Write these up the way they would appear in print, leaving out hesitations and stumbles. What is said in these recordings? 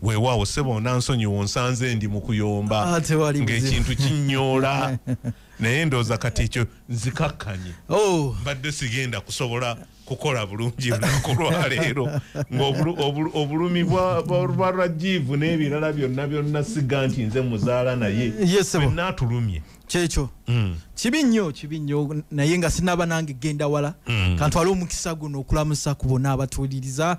Weewaawo ssebo, onansonyiwa, onsanze ndi mu kuyomba ng'ekintu kinyoola, naye ndowooza kati ekyo nzikakkanye. Mbadde sigenda kusobola kukola bulungi lunaku lwaleero ng'obulumi bwa Rajiv n'ebirala byonna byonna, siga nti nze muzaala, naye fenna atulumye. Kyekyo, kibi nnyo, kibi nnyo. Naye nga sinaba nange genda wala, kantwale omukisa guno okulamusa ku bonna abatuwuliriza.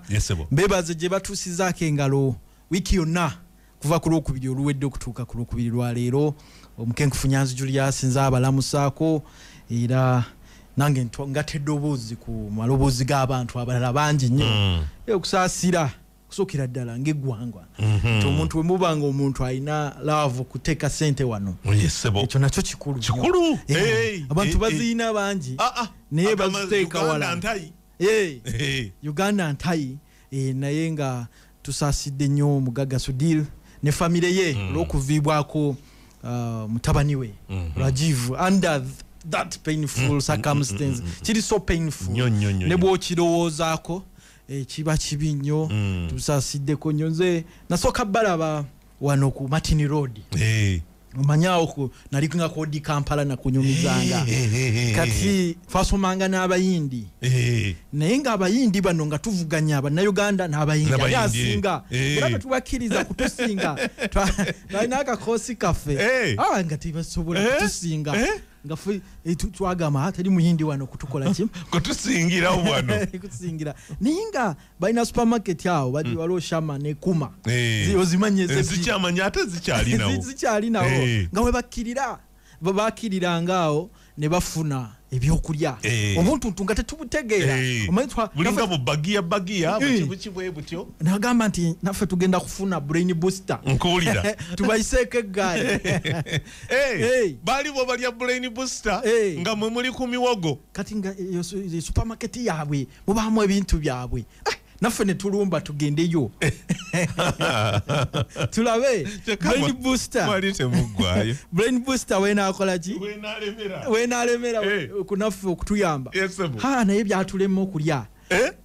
Mbebaze gye batuusizaako engalo wiiki yonna, kuva ku Lwokubiri oluwedde okutuuka ku Lwokubiri lwaleero. Omukenkufu Nyanzi Julius nze abalamusaako, era nange ngatta eddoboozi ku maloboozi g'abantu abalala bangi nnyo okusaasira kusookera ddala ng'eggwanga nti omuntu bwe muba nga omuntu alina love okuteeka sente wano, ekyo nakyo kikulu. Kikulu. Abantu baziyina bangi, naye baziteeka wala. Uganda ntayi. Naye nga tusaasidde nnyo omugagga Sudhir ne famire ye olw'okuviibwako mutabani we Rajiv under that painful circumstance. Kiri so painful, ne bw'okirowoozaako kiba kibi nnyo. Tusaasiddeko nnyo. Nze nasooka balaba wano ku Martin Road. Omanyawo nali nga kodi Kampala nakunyumizanga. Kati twasomanga n'Abayindi, naye ng'Abayindi bano nga tuvuganya Bannayuganda n'Abayindi ali asinga, era tetubakkiriza kutusinga. Twalina akakoosi kaffe nga tebasobola kutusinga, nga ffe twagamba teri Muyindi wano kutukola ki? Kutusingira wano. Kutusingira. Naye nga balina supermarket awo, waliwo Shama ne Kuma, ozimanye? Zikyamanya, ate zikyalinawo. Zikyalinawo. Nga we bakkirira, bakiriranga awo ne bafuna ebyokulya, obuntuntu nga tetubutegeera. Bulinga bubagiya bagiya buki bwe butyo. Nagamba nti naffe tugenda kufuna brain booster. Nkuwulira. Tubayiseeko eggaali. Baali bo balya brain booster nga mwe muli ku miwogo. Kati nga supermarket yaabwe mubaamu ebintu byabwe, naffe ne tulumba tugendeyo tulabe brain booster. Mwali temuggwayo. Brain booster wenaakola ki, wenaalemera kunaffe okutuyamba. Ha, naye byatulema okulya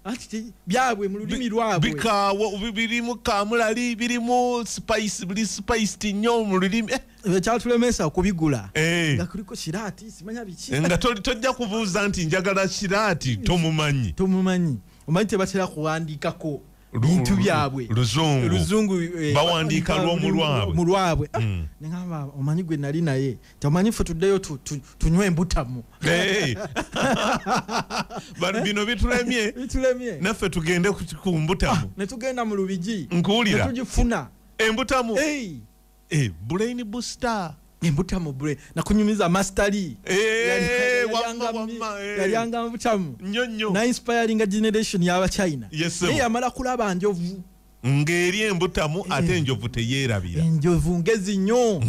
anti byabwe mu lulimi lwabwe. Bikaawo, birimu kamulali, birimu spice, biri spiced nnyo mu lulimi. Ekyatulemesa okubigula nga kuliko kiraati, simanya biki. Nga tojja kubuuza nti njagala kiraati, tomumanyi. Tomumanyi. Omanyi tebatera kuwandiikako bintu byabwe. Luzungu. Luzungu. Bawandiika lw'omu lwabwe. Mu lwabwe. Neŋamba omanyi gwe nali naye nti omanyi ffe tuddeyo tunywe embutamu. Bino bitulemye. Bitulemye. Naffe tugende ku mbutamu. Ne tugenda mu Lubigi. Nkuwulira. Ne tugifuna. Embutamu. Brain booster. Embutamu brain nakunyumiza mastali. Yalyanga mbutamu. Nnyo nnyo. Na inspiringa generation y'Abachina. Naye yamala kulaba njovu ng'eri embutamu, ate enjovu teyeerabira. Enjovu ngezi nnyo.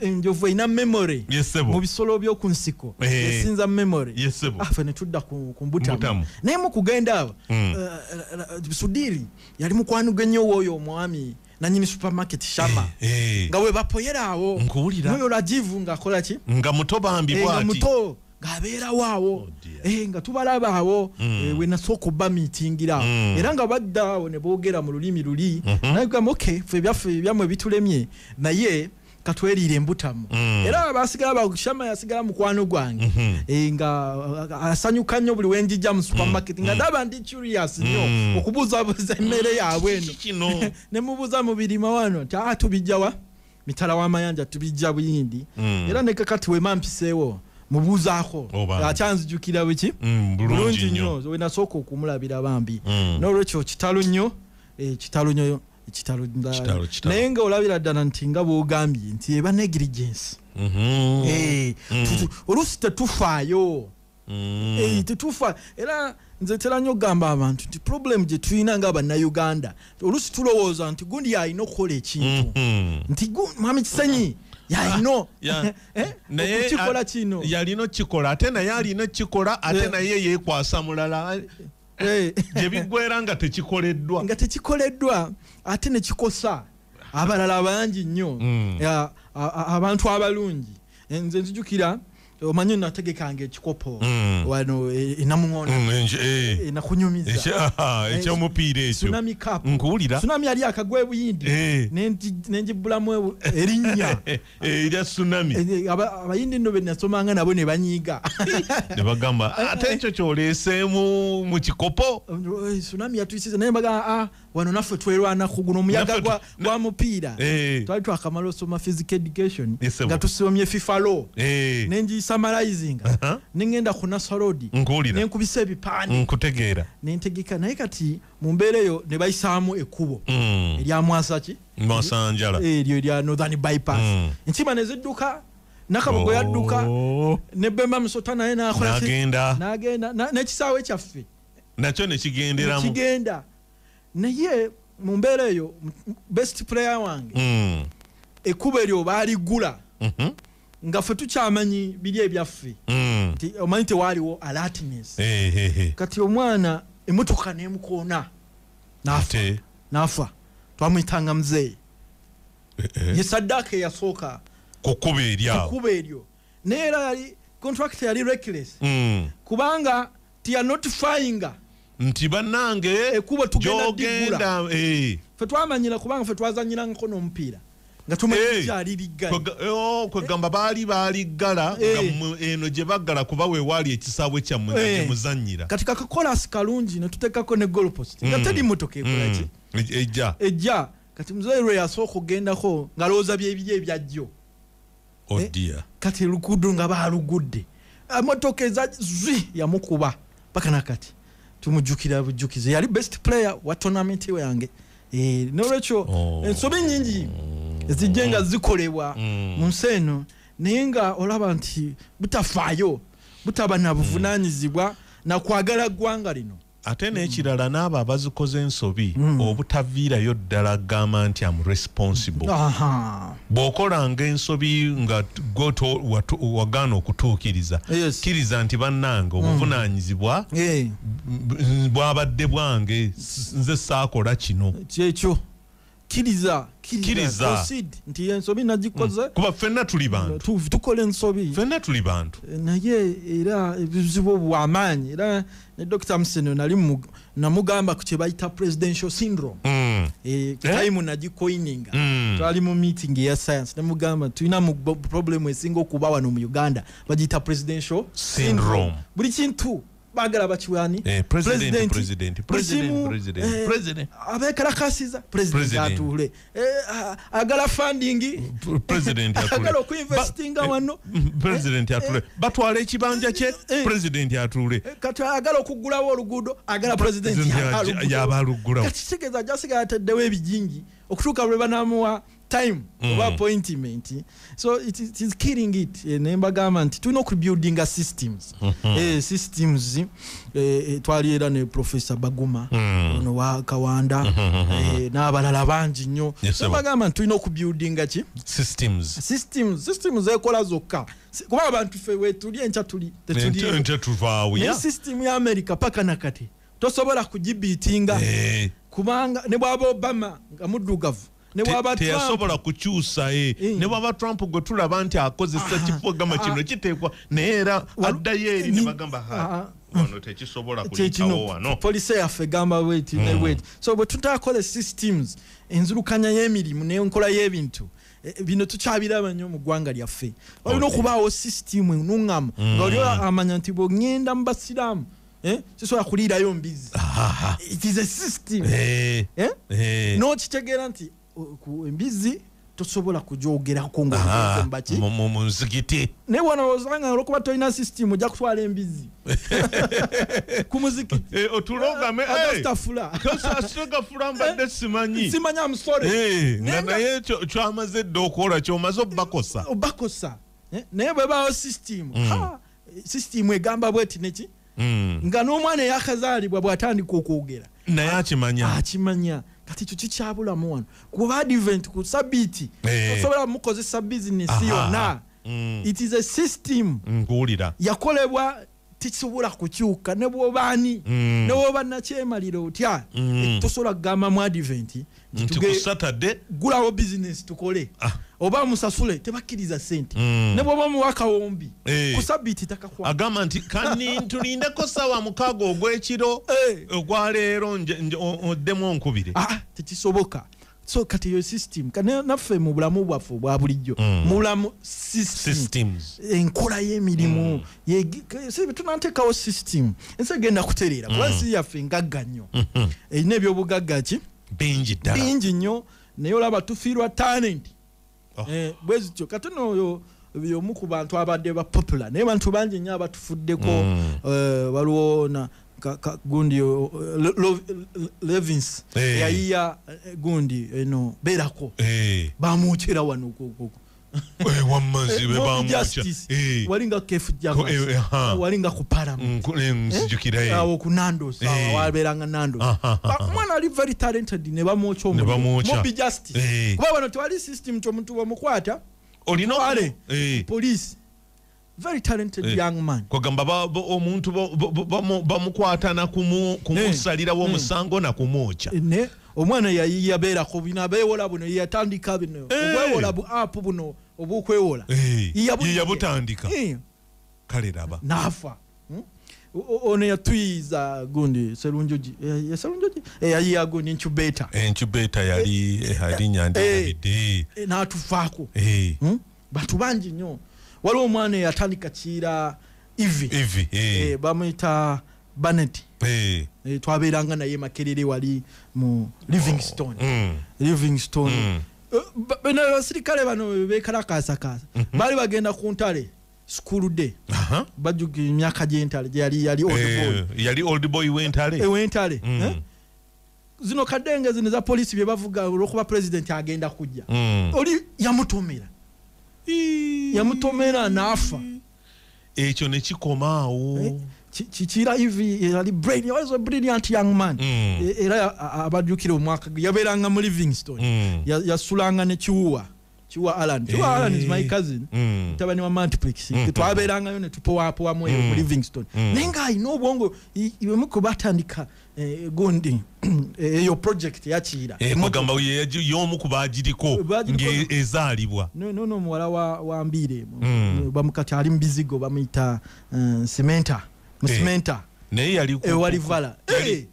Enjovu erina memory. Mu bisolo by'oku nsiko esinza memory. Ffe ne tudda ku mbutamu. Naye mu kugenda awo, Sudhir yali mukwano gwe nnyo w'oyo omwami nanyini supermarket Shama, nga we bapoyera awo. Nkuwulira. N'oyo Rajiv ng'akola ki? Nga muto bambi. Nga bw'ati. muto ng'abeerawo awo. Nga tubalaba awo. We nasooka obba miitingira awo, era nga badda awo ne boogera mu lulimi luli. Naye gamba, okay, ffe ebyaffe ebyammwe bitulemye, naye katweriire embutamu. Era basigala, Shama yasigala mukwano gwange. Nga asanyuka nnyo buli wenjijja mu supermarket, nga ndaba ndi curious nnyo okubuuzabuuza emmere yaabwe eno. Kino. Ne mubuuza mu birima wano nti aa, tubijja wa mitala w'amayanja, tubijja Buyindi. Era ne kakati wema mpiseewo mubuuzaako. Oba. Akyanzijukira biki. Bulungi nnyo. Nnyo. We nasooka okumulabira bambi. N'olwekyo kitalo nnyo, kitalo nnyo, kitalo ddala. Kitalo, kitalo. Naye nga olabira ddala nti nga bw'ogambye nti eba negligence. Oluusi tetufaayo. Tetufa. Era nze tera nnyo okugamba abantu nti problem gye tulina nga Bannayuganda, oluusi tulowooza nti gundi yalina okukola ekintu, nti Mwami Kisenyi yalina Naye okukikola kino. Yalina okukikola, ate naye alina okukikola, ate naye yeekwasa mulala, gye biggwera nga tekikoleddwa. Nga tekikoleddwa, ate ne kikosa abalala bangi nnyo. Abantu abalungi. Nze nzijukira Omanyi nategekanga ekikopo wano enamuŋona nakunyumiza ekyomupiira ekyo Tsunami Cup. Nkuwulira. Tsunami yali akagwa ebuyindi nenjibulamu erinnya erya tsunami. Abayindi nno be nasomanga nabo ne banyiiga ne bagamba ate ekyo kyoleeseemu mu kikopo. Tsunami yatuyisiza naye bagamba wano naffe twerwanako guno omuyaga gwa mupiira. Twali twakamala osoma physical education nga tusomye FIFA law nengi-summarizing nengenda ku Nasser Road nenkubisa ebipande nkutegeera nentegeka. Naye kati mu mbeera eyo ne bayisaamu ekkubo erya Mwasaki Mwasanjala eryo erya Northern Bypass. Enkima ne zidduka, Nakabogo yadduka ne Bemba Musota naye n'akola n'agenda n'ekisaawe kyaffe nakyo ne kigenderamu kigenda. Naye mu mbeera eyo best player wange ekkubo eryo baaliggula nga ffe tukyamanyi biri ebyaffe omanyi tewaaliwo alertness. Kati omwana emmotoka n'emukoona n'afa twamuyitanga muzeeyi. Ye saddaaka eyasooka ku kkubo eryo. Naye era yali contract yali reckless kubanga tiyanotifyinga nti bannange ekkubo tugenda diggula. Ffe twamanyira kubanga ffe twazanyirangako n'omupiira nga tumanyi kyali liggala. Kwegamba baali baliggala nga eno gye baggala kuba weewaali ekisaawe kyammwe nga gye muzannyira. Kati kakakolasi kalungi ne tuteekako ne goalpost nga teri mmotoka ekola ki ejja. Kati muzeeyi lwe yasooka okugendako ng'alowooza byebiri ebyajjo. Kati luguudo nga baalugudde emmotoka eza zwi yamukuba paka nakati tumujjukira bujjukize. Yali best player wa tournament yange. N'olwekyo ensobi nnyingi ezijje nga zikolebwa mu nsi eno, naye nga olaba nti butafaayo, butaba na buvunaanyizibwa na kwagala ggwanga lino. Ate n'ekirala n'abo abazikoze ensobi obutaviirayo ddala gamba nti am responsible. Bw'okolanga ensobi nga wagaana okutuukiriza, kkiriza nti bannange obuvunaanyizibwa bwabadde bwange, nze saakola kino. Kyekyo. Kkiriza nti ensobi nagikoze. Kuba ffenna tuli bantu. Tukola ensobi. Ffenna tuli bantu. Naye era ebizibu bw'amaanyi. Era ne Dr. Museno nali namugamba ku kye bayita presidential syndrome. Time nagikoininga. Twali mu meeting ya science namugamba tulina mu problem esinga okuba wano mu Uganda bagiyita presidential syndrome. Buli kintu bagala bakiwani president abekalakasiza president atule agala funding president atule agala okuinvestinga wano president atule batwala ekibanja kye president atule kati agala okugulawo oluguudo agala president yabalugulawo. Kati kitegeeza jasigala ataddewo ebijingi okutuuka lwe banamuwa time oba appointment. So it is killing it. Nembagamba nti tulina okubuildinga systems. Systems twali era ne Professor Baguma ono wa Kawanda n'abalala bangi nnyo. Nembagamba nti tulina okubuildinga ki systems. Systems ekola zokka kuba abantu ffe wetuli enkya tuli tetuvaawo. Ne system ya America paka nakati tosobola kugibiitinga kubanga ne bwaba Obama nga muddugavu teyasobola kukyusa ne bwaba Trump gwe tulaba nti akozesa kifo gamba kino kiteekwa naye era addayo eri ne bagamba wano tekisobola kuyitawo wano. Poliisi yaffe egamba bweti ne bweti. So bwe tutakola systems enzirukanya y'emirimu n'enkola y'ebintu bino tukyabiraba nnyo mu ggwanga lyaffe. Walina okubaawo system ennuŋŋamu nga oli amanya nti bw'oŋŋenda mu basiraamu sisobola kuliirayo mbizzi. It is a system. N'okitegeera nti embizzi tosobola kujogerako ng'ogenze mu muzikiti. Naye wano olwokuba tolina system ojja kutwala embizzi ku muzikiti otulogame agastafula kasitagafula mbadde simanyi simanya amusore nga naye kyamaze dda okukola kyomaze obakosa naye bwebaawo system system egamba bweti neki nga n'omwana eyakazaalibwa bw'atandika okwogera naye akimanya kati ekyo kikyabulamu wano kuba advent ku sabiti osobola mukozesa bizinesi yonna. It is a system nkuwulira yakolebwa Tekisobola kukyuka ne bw'obaani, ne bw'oba nakyemalira otya, tosobola kugamba mu Advent nti ku Saturday gulawo business tukole, oba musasule, tebakkiriza sente. Ne bw'oba muwa kawombi ku sabbiiti takakwata. Agamba nti kani tulindeko 6:00 ogw'ekiro ogwaleero oddemu onkubire. Tekisoboka. So kati yo system naffe mu bulamu bwaffe obwa bulijjo, mu bulamu systems, enkola y'emirimu, tunateekawo system, ensi egenda kutereera, kuba ensi yaffe ngagga nnyo, erina ebyobugagga ki bingi ddala, bingi nnyo, naye olaba tufiirwa talent. Bwe zityo kati n'oyo omu ku bantu abadde ba popular, naye bantu bangi nnyo abatufuddeko. Waliwo na gundi Levins yayiya gundi eno beerako, bamwokyera wano walinga Kefu Javas, walinga ku Paramount, awo ku Nandos, wabeeranga Nandos. Omwana ali very talented ne bamwokya omuliro, Mob Justice. Kuba wano tewali system nti omuntu bamukwata olina police. Very talented young man. Kwagamba omuntu bamukwata na kumusalirawo omusango na kumwokya. Omwana yabeerako bino abeewola buno, yatandika bino obwewola bu app buno obwokwewola, yabutandika kale raba n'afa. Ono yatuyiza gundi Serunjogi, Serunjogi yayiya gundi incubator, incubator yali erinnya ndabidde n'atufaako. Bantu bangi nnyo. Waliwo omwana eyatandika Kiira Ivi, bamuyita Banet. Twabeeranga naye Makerere wali mu Livingstone. Livingstone. Bano abasirikale bano beekalakaasakaasa baali bagenda ku ntale school day, bajjukira emyaka gy'entale yali old boy, yali old boy w'entale, w'entale. Zino kadenge zino za poliisi bye bavuga olw'okuba president agenda kujja, oli yamutomera, yamutomera n'afa. Ekyo ne kikomaawo. Kiira Ivi yali brain, he was a brilliant young man. Era abajjukira omwaka yabeeranga mu Livingstone, yasulanga ne Kiwuwa, Kiwuwa Alan. Kiwuwa Alan is my cousin, mutabani wa Multiplex. Twabeerangayo ne tupowaapowamu eyo mu Livingstone, naye ng'alina obwongo. Bwe batandika gundi eyo project ya Kiira, kwagamba y'omu ku baagiriko ng'ezaalibwa. No, muwala wa Mbire bamukati ali mu bizigo, bamuyita Cementa, Musimenta, naye yali walivala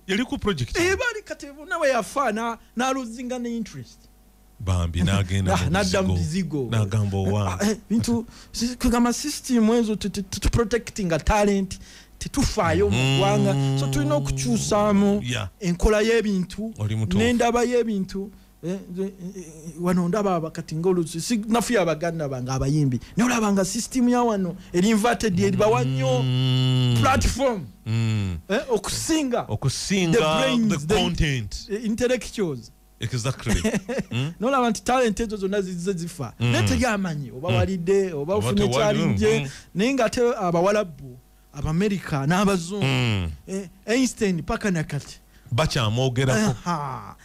yali ku project bali kati nawe yafa n'aluzinga ne interest bambi n'agenda n'adda mu bizigo n'agamba owa bintu. Kugamba system ezo to protecting a talent, tetufaayo mu ggwanga. So tulina okukyusaamu enkola y'ebintu n'endaba y'ebintu. Wano ndaba kati ng'olusi nafuye abaganda bange abayimbi, naye olaba nga system ya wano eri inverted, eribawa nnyo platform okusinga the content, intellectuals. Exactly. Nolaba nti talent ezo zonna zizze zifa, naye teryamanyi oba walidde oba ofunye kyalinje. Naye ng'ate Abawalabu, Abamerika n'Abazungu, Einstein paka nakati bakyamwogerako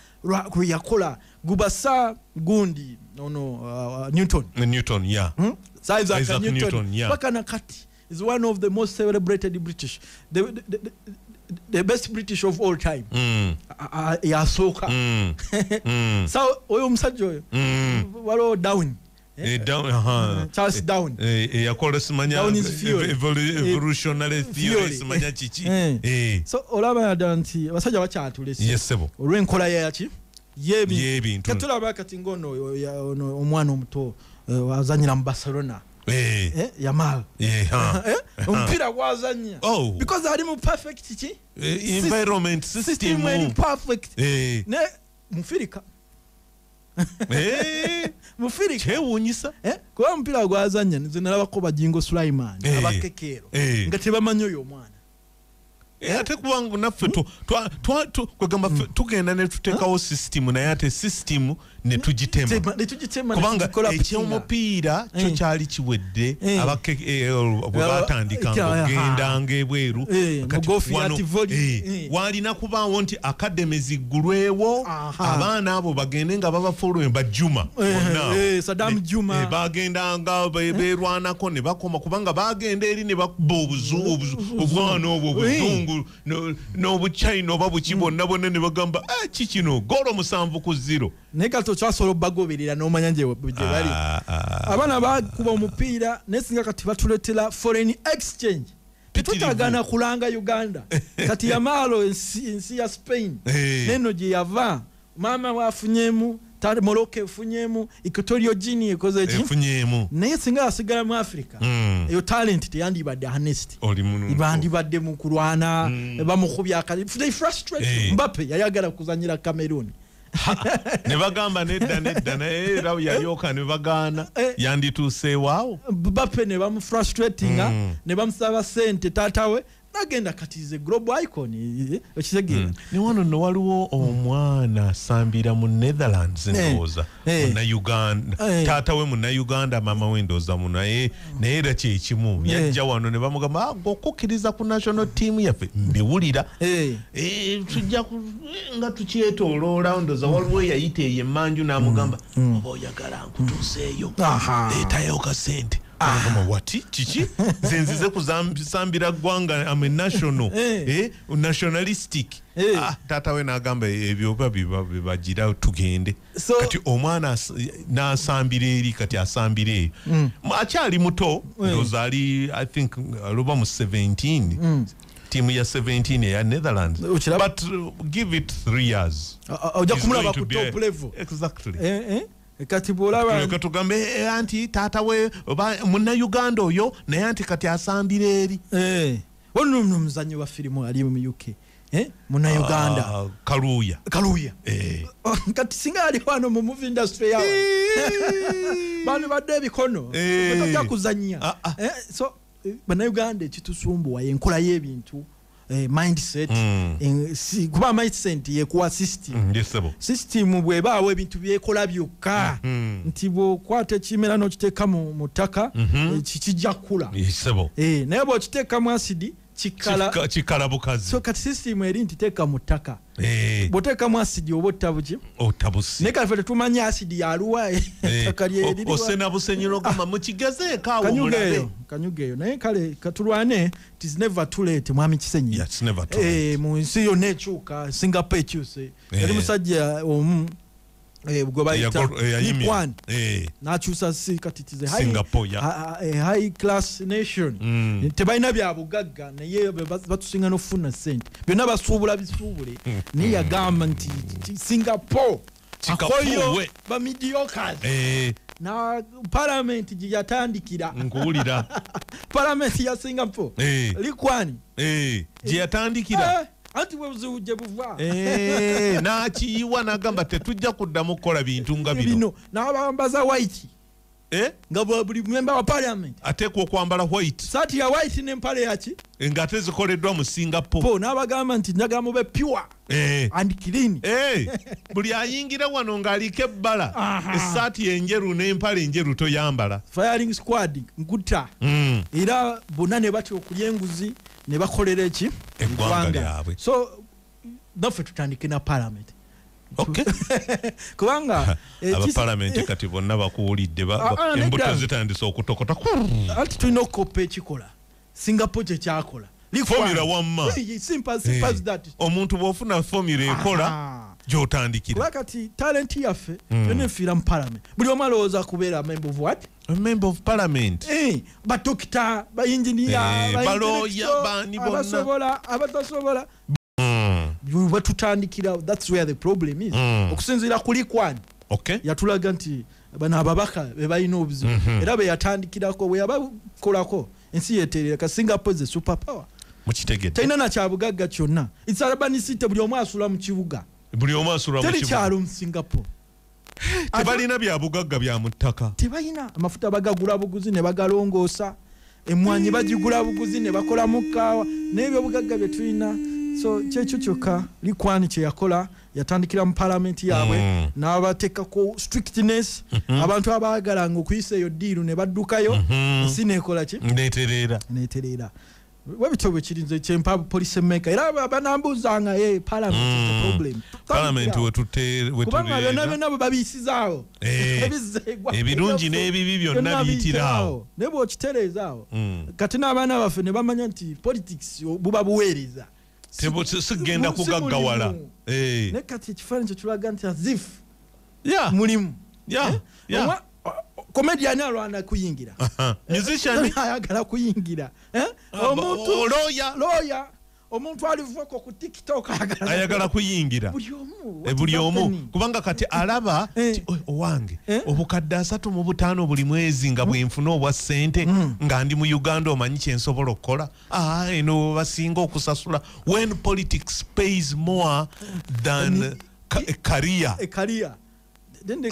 lwe yakola gubasa gundi ono Newton. Newton, yeah. Sir Isaac Newton, paka nakati is one of the most celebrated British, the best British of all time. Yasooka. So oyo omusajja oyo waliwo Darwin, Charles Darwin, yakola simanya evolutionary theory simanya kiki. So olaba ddala nti abasajja bakyatulese olw'enkola yaki y'ebintu. Katulaba kati ng'ono omwana omuto azanyira mu Barcelona, Yamal, omupiira gwazannya because ali mu perfect ki environment, system eri perfect. Ne mufirika mufirika kyewuunyisa kuba omupiira gwazannya nze nalabako Bajingo Sulaiman abakekeero nga tebamanyi oyo omwana. Ate kubanga naffe kwegamba tugenda ne tuteekawo system, naye ate system ne tugitema. Kubanga ekyomupiira kyo kyali kiwedde, bwe batandikanga okugendanga ebweru, waalina kubaawo nti academy ziggulwewo, abaana abo bagende nga babafollow, ba Juma bonna. Saddam Juma. Bagendanga beerwanako ne bakoma, kubanga bagenda eri ne bakuba obwana obwo obuzungu n'obuchina oba buki bonna bonna, ne bagamba kikino goolo 7-0. Naye kati okyasobola obbagoberera n'omanya gye bali. Abaana bakuba omupiira, naye singa kati batuleetera foreign exchange, tetutagana kulanga Uganda. Kati Yamal ensi ya Spain neno gye yava, maama wafunyemu, Morocco efunyemu, Equatorial Guinea ekoze ki, naye singa yasigala mu Africa, eyo talent teyandibadde harnessed, bandibadde mu kulwana, bamukubya akali, they frustrate. Mbappe yayagala kuzanyira Cameroon. Ne bagamba nedda nedda, naye era yalyoka ne bagaana, yandituuseewaawo. Mbappe ne bamufrustratinga, ne bamusaba sente taata we nagenda, kati ze global icon, okitegeera? Ne wano nno waliwo omwana asambira mu Netherlands, ndowooza Munnayuganda, taata we Munnayuganda, maama we ndowooza munaye, naye era kyekimu, yajja wano ne bamugamba okukkiriza ku national team yaffe, mbiwulira tujja nga tukyetooloola. Ndowooza waliwo eyayita eyo emmanju n'amugamba, oba oyagala nkutuuseeyo, leetayo kasente. Wati kiki, nze nzize kuzambira ggwanga, am a national, nationalistic. Taata we n'agamba ebyo oba bibagira tugende. Kati omwana n'asambira eri, kati asambira eyo, akyali muto, ndowooza ali, I think aloba mu 17, tiimu ya 17 eya Netherlands, but give it 3 years ojja kumulaba ku top level. Exactly. Kati bwolaba tugambe anti taata we oba Munnayuganda oyo, naye anti kati asambira eri. Ono omuzannyi wa firimu ali mu UK, Munnayuganda. Kaluuya. Kaluuya. Kati singa ali wano mu movie industry yawe, bano badde ebikono batajja kuzannya. So Bannayuganda ekitusumbuwa enkola y'ebintu, mindset, kuba mindset yekuwa system. System bwebaawo ebintu byekola byokka, nti bw'okwata ekimera n'okiteeka mu ttaka, kijja kukula, naye bw'okiteekamu asidi kikala. Kikala bukazi. So kati system eri nti teeka mu ttaka, bw'oteekamu asidi oba otta buki? Otta busi. Naye kati ffe tetumanyi asidi yaluwa, ettaka lyeririwa. Osena busenyi n'ogamba mukigezeeko awo mulabe. Kanyuga eyo. Naye kale katulwane, it is never too late, mwami Kisenyi. Yeah, it's never too late. Mu nsi yonna ekyuka, Singapore ekyuse. Yali musajja omu gwe bayita Lee Kuan, n'akyusa si kati it is a high, Singapore, yeah. a high class nation. Tebalina bya bugagga, naye batusinga n'okufuna ssente, byonna basuubula bisuubule, naye yagamba nti Singapore akoyo ba mediocres. Na parliament gye yatandikira. Nkuwulira. Parliament ya Singapore, Lee Kuan gye yatandikira. Anti bwe gye buva. N'akiyiwa n'agamba tetujja kuddamu kukola bintu nga bino. N'abambaza white, nga buli member wa parliament ateekwa okwambala white, saati ya white n'empale yaki ng'ate zikoleddwa mu Singapore. Po n'abagamba nti njagala mube pure and clean. Buli ayingira wano ng'aliko ebbala, essaati enjeru n'empale enjeru toyambala. Firing squad nkuta. Era bonna ne batya okulya enguzi ne bakolera eki? Eggwanga lyabwe. So naffe tutandike na parliament. Kubanga abapalamenti kati bonna bakuwulidde, embuto zitandise okutokota. Anti tulina okukopa ekikola Singapore kye kyakola. Formula wamma. Simple, simple as that. Omuntu bw'ofuna formula ekola gy'otandikira. Kuba kati talent yaffe yonna efiira mu parliament. Buli omu alowooza kubeera member of what? A member of parliament. Badokita, ba engineer, balooya, baani bonna. Abasobola, abatasobola. Batutandikira, that's where the problem is. Okusinziira ku Lee Kuan. Yatulaga nti bano ababaka be balina obuzibu. Era be yatandikirako, bwe yabakolako ensi yeterera. Ka Singapore is a super power. Mukitegedde. Talina na kyabugagga kyonna. It's urban city, buli omu asula mu kibuga. Buli omu asula mu Teri kibuga. kyalo mu Singapore. Tebalina bya bugagga bya mu ttaka. Tebalina. Amafuta bagagula buguzi ne bagalongoosa. Emwanyi bagigula buguzi ne bakolamu kaawa n'ebyobugagga bye tulina. So kyekyo kyokka Likwani kye yakola, yatandikira mu palamenti yaabwe n'abateekako strictness. Abantu abaagalanga okuyisa eyo ddiiru ne baddukayo, ensi neekola ki? Neetereera. Webityo bwe kiri. Nze kyempa policy maker, era banambuuzanga, "Hey, parliament is the problem." Parliament kubanga byonna byonna bwe babiyisizaawo ebirungi n'ebibi byonna biyitirawo. Naye bw'okitereezaawo kati n'abaana baffe ne bamanya nti politics buba buweereza, sigenda kugaggawala. Naye kati ekifaananyi kyo kiraga nti as if mulimu. Comedian alwana kuyingira, musician ayagala kuyingira, omuntu lawyer, omuntu alivako ku TikTok ayagala kuyingira, buli omu, kubanga kati alaba owange obukadde 35 buli mwezi nga bwenfuna obwa ssente nga ndi mu Uganda, omanyi kyensobola okukola? Eno basinga okusasula. When politics pays more than career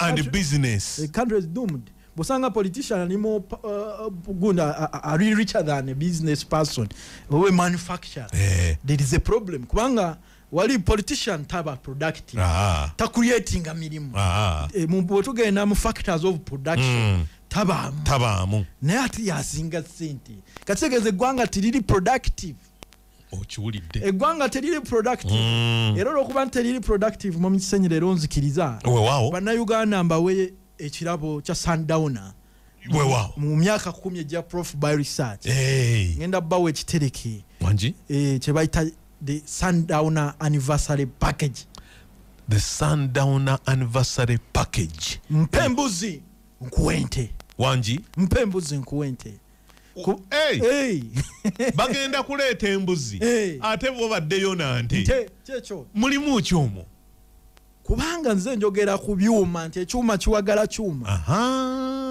and business, the country is doomed. Bw'osanga politician alimu gunda ari richer than a business person or a manufacturer, there is a problem, kubanga wali politician taba productive, ta creating mirimu. Bwetugenda mu factors of production, tabaamu, naye ate yasinga ssente. Kategeeza eggwanga teriri productive. Okiwulidde, eggwanga teriri productive. Era olwokuba nti teriri productive, mu Kisenyi leero nzikiriza Bannayuganda mbawe ekirabo kya Sundowner. Mu myaka 10 ejja, Prof by research, ngenda bawe ekitereke kye bayita the Sundowner anniversary package. The Sundowner anniversary package. Mpe embuzi nkuwe ente. Wangi? Mpe embuzi nkuwe ente. Bagenda kuleeta embuzi ate bo baddeyo nante. Kyekyo. Mulimu ki omwo? Kubanga nze njogera ku byuma nti ekyuma kiwagala kyuma.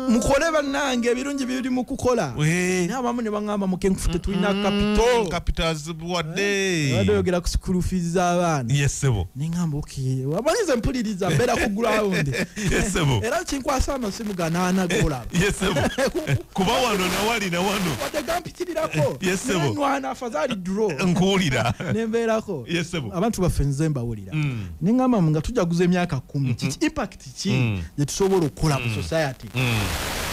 Mukole bannange, ebirungi biri mu kukola. Naye abamu ne baŋŋamba, "Mukenkufu, tetulina capital." Capitals wadde. Wadde oyogera ku school fees z'abaana. Yes ssebo. Ne ŋŋamba okay, wabanyize mpuliriza, mbeera ku ground. Yes ssebo. Era kinkwasa amasimu ganaana golaba. Yes ssebo. Kuba wano nawali na wano. Wadde gampitirirako. Yes ssebo. Nwana afadhali draw. Nkuwulira. Ne mbeerako. Yes ssebo. Abantu baffe nze mbawulira. Ne ŋŋamba nga tujaguza emyaka 10, kiki impact ki gye tusobola okukola mu society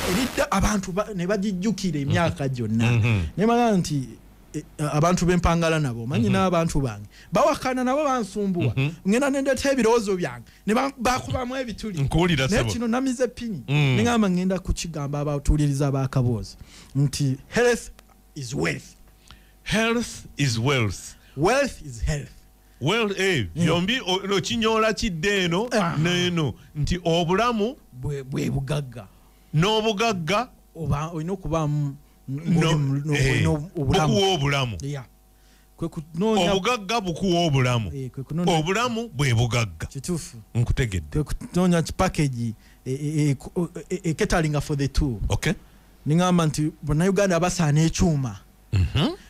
eridda abantu ne bagijjukira emyaka gyonna? Ne bagamba nti abantu b'empangala nabo omanyi n'abantu bange bawakana nabo bansumbuwa, ngenda nendeeta ebirowoozo byange ne bakubamu ebituli. Naye kino namize pini, ne ŋŋamba ngenda kukigamba abatuuliriza abakaboozi nti health is wealth. Health is wealth. Wealth is health. Well, byombi okinyoola kidde eno n'eno nti obulamu bwe bugagga, n'obugagga olina okubaamu bukuwa obulamu. Obugagga bukuwa obulamu, obulamu bwe bugagga. Kituufu. Nkutegedde. Kwe kunoonya package ecateringa for the two. Okay. Niŋŋamba nti Bannayuganda basaana ekyuma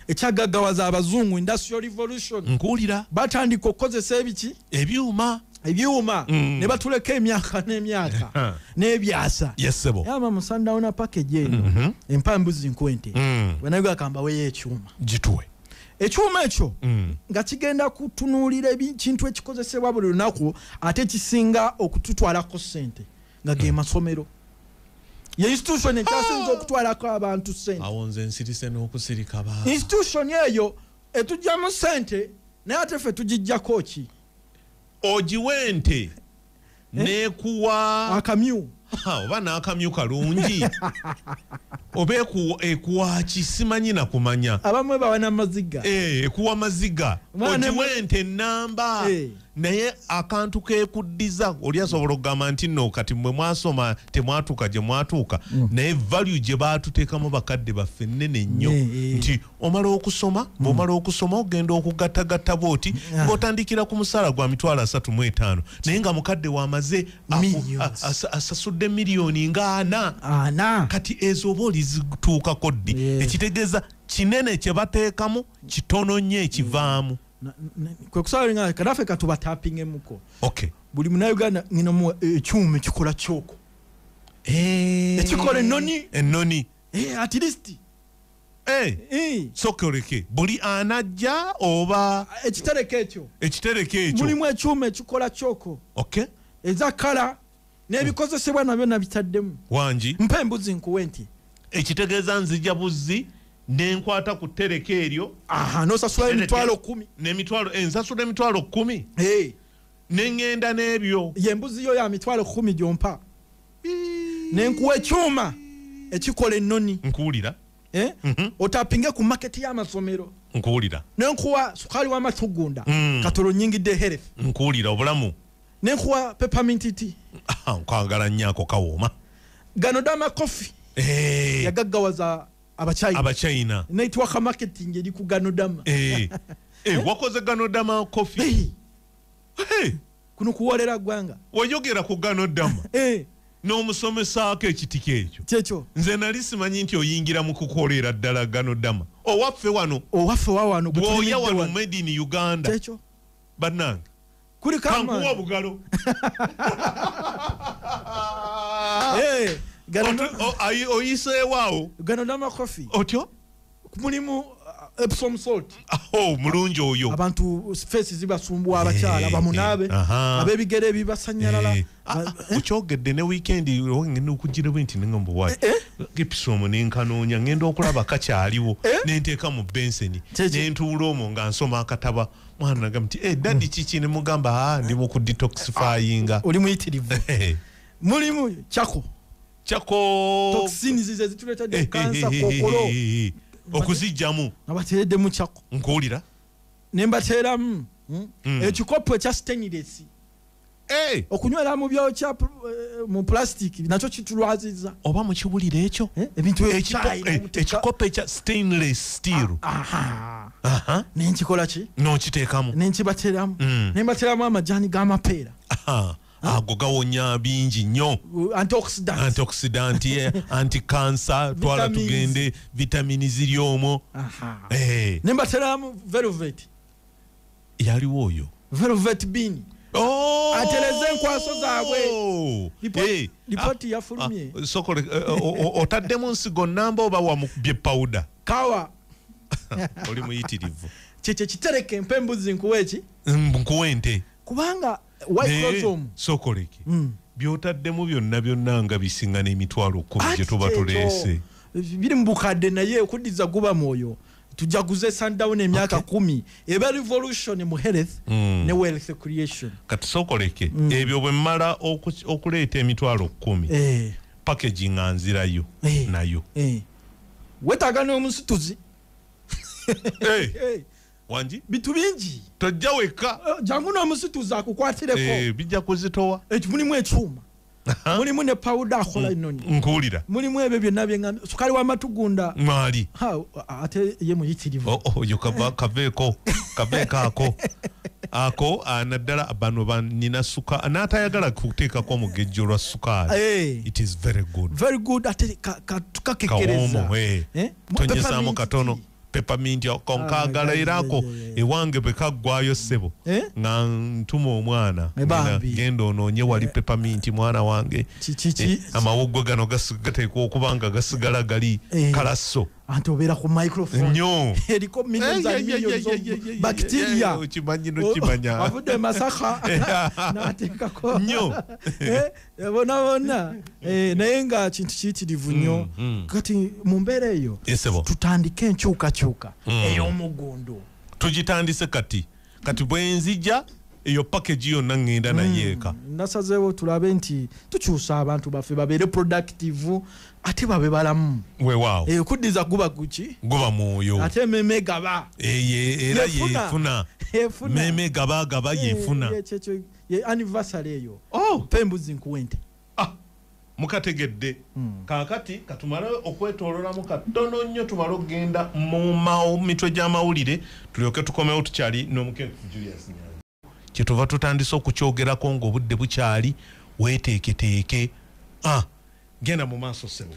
ekyagaggawaza abazungu, industrial revolution. Nkuwulira. Batandika okukozesa ebiki? Ebyuma. Ebyuma ne batuleka emyaka n'emyaka n'ebyasa. Yes ssebo. Yama mu Sundowner package eno, empa embuzi nkuwe ente, Bannayuganda kambaweyo ekyuma. Gituwe. Ekyuma ekyo nga kigenda kutunuulira ekintu ekikozesebwa buli lunaku ate kisinga okututwalako ssente, nga ge masomero. Ye institution ekyasinze okutwalako abantu ssente. Awo nze nsirise n'okusirika ba. Institution eyo etugyamu ssente, naye ate ffe tugiggyako ki? Ogiwe ente nekuwa akamyu. Oba n'akamyu kalungi oba ekuwa ki, simanyi na kumanya. Abamu bawa n'amaziga. Ekuwa maziga. Ogiwe ente namba, naye akantu kekuddiza oli asobola okugamba nti nno kati mmwe mwasoma temwatuuka gye mwatuuka, naye value gye baatuteekamu bakadde baffe nnene nnyo, nti omala okusoma, bw'omala okusoma ogenda okugattagatta bw'oti ng'otandikira ku musaala gwa 35,000, naye nga mukadde wamaze asasudde miliyoni nga 4. Kati ezo oba olizituukako ddi? Ekitegeeza kinene kye bateekamu kitono nnyo ekivaamu. Kwe kusala nga kanaffe katubatapingemuko. Okay. Buli Munnayuganda ngina muwa ekyuma ekikola kyoko. Ekikola ennoni. Ennoni. At least. Sokoleke buli anajja oba ekitereke ekyo. Ekitereke ekyo. Mulimu ekyuma ekikola kyoko. Okay. Ezakala n'ebikozesebwa nabyo nabitaddemu. Wangi. Mpa embuzi nkuwe nti. Ekitegeeza nzija buzzi nenkwata ku ttereke eryo. Aha, n'osasula emitwalo 10. N'emitwalo nsasula emitwalo 10. Hey. Nengenda n'ebyo. Ye embuzi yo ya mitwalo 10 gy'ompa. Nenkuwa ekyuma ekikola ennoni. Nkuwulira. Otapinge ku market y'amasomero. Nkuwulira. Nenkuwa sukali w'amatugunda. Katolo nyingidde health. Nkuwulira obulamu. Nenkuwa peppermint tea. Nkwagala nnyo ako kawooma. Ganodama coffee. Yagaggawaza Abachina. Abachina. Network marketing eri ku Ganodama. Wakoze Ganodama coffee. Kuno kuwolera gwanga. Wayogera ku Ganodama. N'omusomesaako ekitiko ekyo. Kyekyo. Nze nali simanyi nti oyingira mu kukolera ddala Ganodama. Owaffe wano. Owaffe wa wano. Bw'oya wano made in Uganda. Kyekyo. Bannange. Kuli kama. Kankuwa bugalo. Oyiseewaawo. Ganodama coffee. Otyo? Mulimu Epsom salt. Oh, mulungi oyo. Abantu face zibasumbuwa abakyala bamunaabe ab'ebigere ebibasanyalala. Okyogedde ne weekend ngenda okugira bwe nti ngamba wayi. Epsom nenkanoonya ngenda okulaba kakyaliwo nenteeka mu benseni nentuula omwo nga nsoma akataba. Mwana nagamba nti daddy kiki ne mugamba ndi mu ku detoxifyinga. Oli muyitirivu. Mulimu chako. Chako. Toxins zize zituleetedde kansa kokolo. Okuzijjamu. Nabateereddemu chako. Nkuwulira. Ne mbateeramu ekikopo ekya stainless. Okunywera mu byokya mu plastic nakyo kitulwaziza. Oba mukiwulira ekyo? Ebintu ekikopo ekya stainless steel. Ne nkikola ki? N'okiteekamu. Ne nkibateeramu. Ne mbateeramu amajaani g'amapeera. Ago gawonya bingi nnyo. Antioxidant. Antioxidant, anti-cancer, twala tugende, vitamini ziri omwo. Ne mbateeramu velvet. Yaliwo oyo. Velvet bean. Atereze enkwaso zaabwe. Lipooti yafulumye. Sokole, otaddemu nsigo nnamba oba wamukubye powder? Kawa. Oli muyitirivu. Kyekyo kitereke mpa embuzi nkuwe eki? Nkuwe ente. Kubanga white chromosome. Sokoleke. Byotaddemu byonna byonna nga bisinga n'emitwalo 10 gye tuba tuleese. Biri mu bukadde naye okuddiza guba mwoyo. Tujaguze sundown emyaka 10. Eba revolution mu health ne wealth creation. Kati sokoleke ebyo bwe mmala okuleeta emitwalo 10. Packaging nga nzirayo nayo. Weetaaga n'omusituzi. Wangi? Bitu bingi. Tojja wekka. Jangu n'omusituzi akukwatireko. Bijja kuzitowa. Mulimu ekyuma. Mulimu ne powder akola ennoni. Nkuwulira. Mulimu ebyo byonna bye sukali w'amatugunda. Mwali. Ate ye muyitirivu. Oyo kaveeko. Kaveeko ako. Ako naddala bano banina suka n'atayagala kuteekako omugejjo lwa sukaali. It is very good. Very good ate kakekereza. Tonyezaamu katono. Peppermint konkagala erako ewange bwe kaggwayo ssebo nga ntuma omwana genda onoonye wali peppermint mwana wange. Amawuggwe gano gateekwa okuba nga gasigala gali kalaso. Anti obeera ku microphone nnyo eriko millions and millions of bacteria. Okimanyi nokimanya. Avudde Masaka n'ateekako nnyo bonna bonna. Naye nga kintu kiyitirivu nnyo. Kati mu mbeera eyo tutandike enkyukakyuka ey'omugundu. Tugitandise kati. Kati bwe nzija eyo package yonna ngenda naye eka. Nasazeewo tulabe nti tukyusa abantu baffe babeere productive ate babe balamu. Weewaawo. Okuddiza guba guki? Guba mwoyo. Ate meme gaba. Era yefuna. Meme gaba gaba yefuna. Ye anniversary eyo. Mpa embuzi nkuwe nte. Mukategedde. Kaakati katumale okwetoololamu katono nnyo tumale okugenda mu mitwe gy'amawulire tulyoke tukomewo tukyali n'omukenkufu Julius Nyanzi. Kyetuva tutandise okukyogerako ng'obudde bukyali weeteeketeeke. Genda mu maaso ssebo.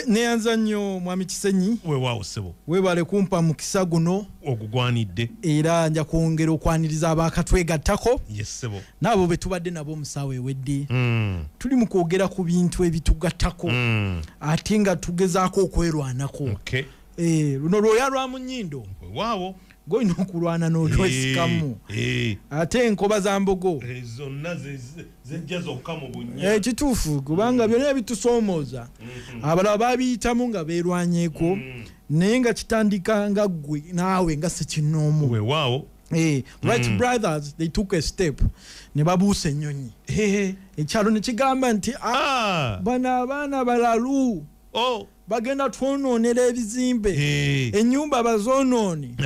Neyanza nnyo Mwami Kisenyi. Weewaawo ssebo. Weebale kumpa mukisa guno. Ogugwanidde. Era nja kwongera okwaniriza abakatwegattako. Yes ssebo. N'abo be tubadde nabo omusawo ewedde. Tuli mu kwogera ku bintu ebitugattako. Ate nga tugezaako okwerwanako. Luno lwoya lwa mu nnyindo. Waawo. Gw'olina okulwana n'olwesikamu. Ate enkoba za mbogo. Zonna zijja zokka mu bunnya. Kituufu kubanga byonna ebitusoomooza. Abalala babiyitamu nga beerwanyeeko. Naye nga kitandika nga ggwe naawe nga ssekinnoomu. Weewaawo. Wright Brothers, they took a step. Ne babuusa ennyonyi. Ekyalo ne kigamba nti bano abaana balalu. Bagenda twonoonera ebizimbe. Ennyumba bazoonoone.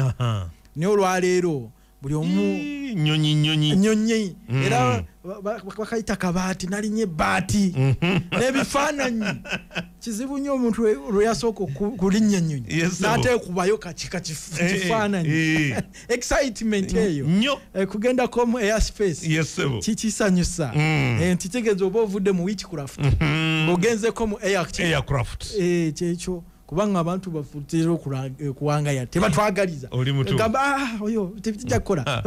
Naye olwaleero buli omu nnyonyi. Era bakayita kabaati, nalinnya ebbaati n'ebifaananyi. Kizibu nnyo omuntu lwe yasooka kulinnya ennyonyi n'ateekubayo kifaananyi. Excitement eyo kugendako mu airspace kikisanyusa. Nti kitegeeza oba ovudde mu witchcraft ng'ogenzeko mu aircraft. Kyekyo kubanga abantu bafutira okuwangaya tebatwagaliza. Gamba oyo tebijja kukola.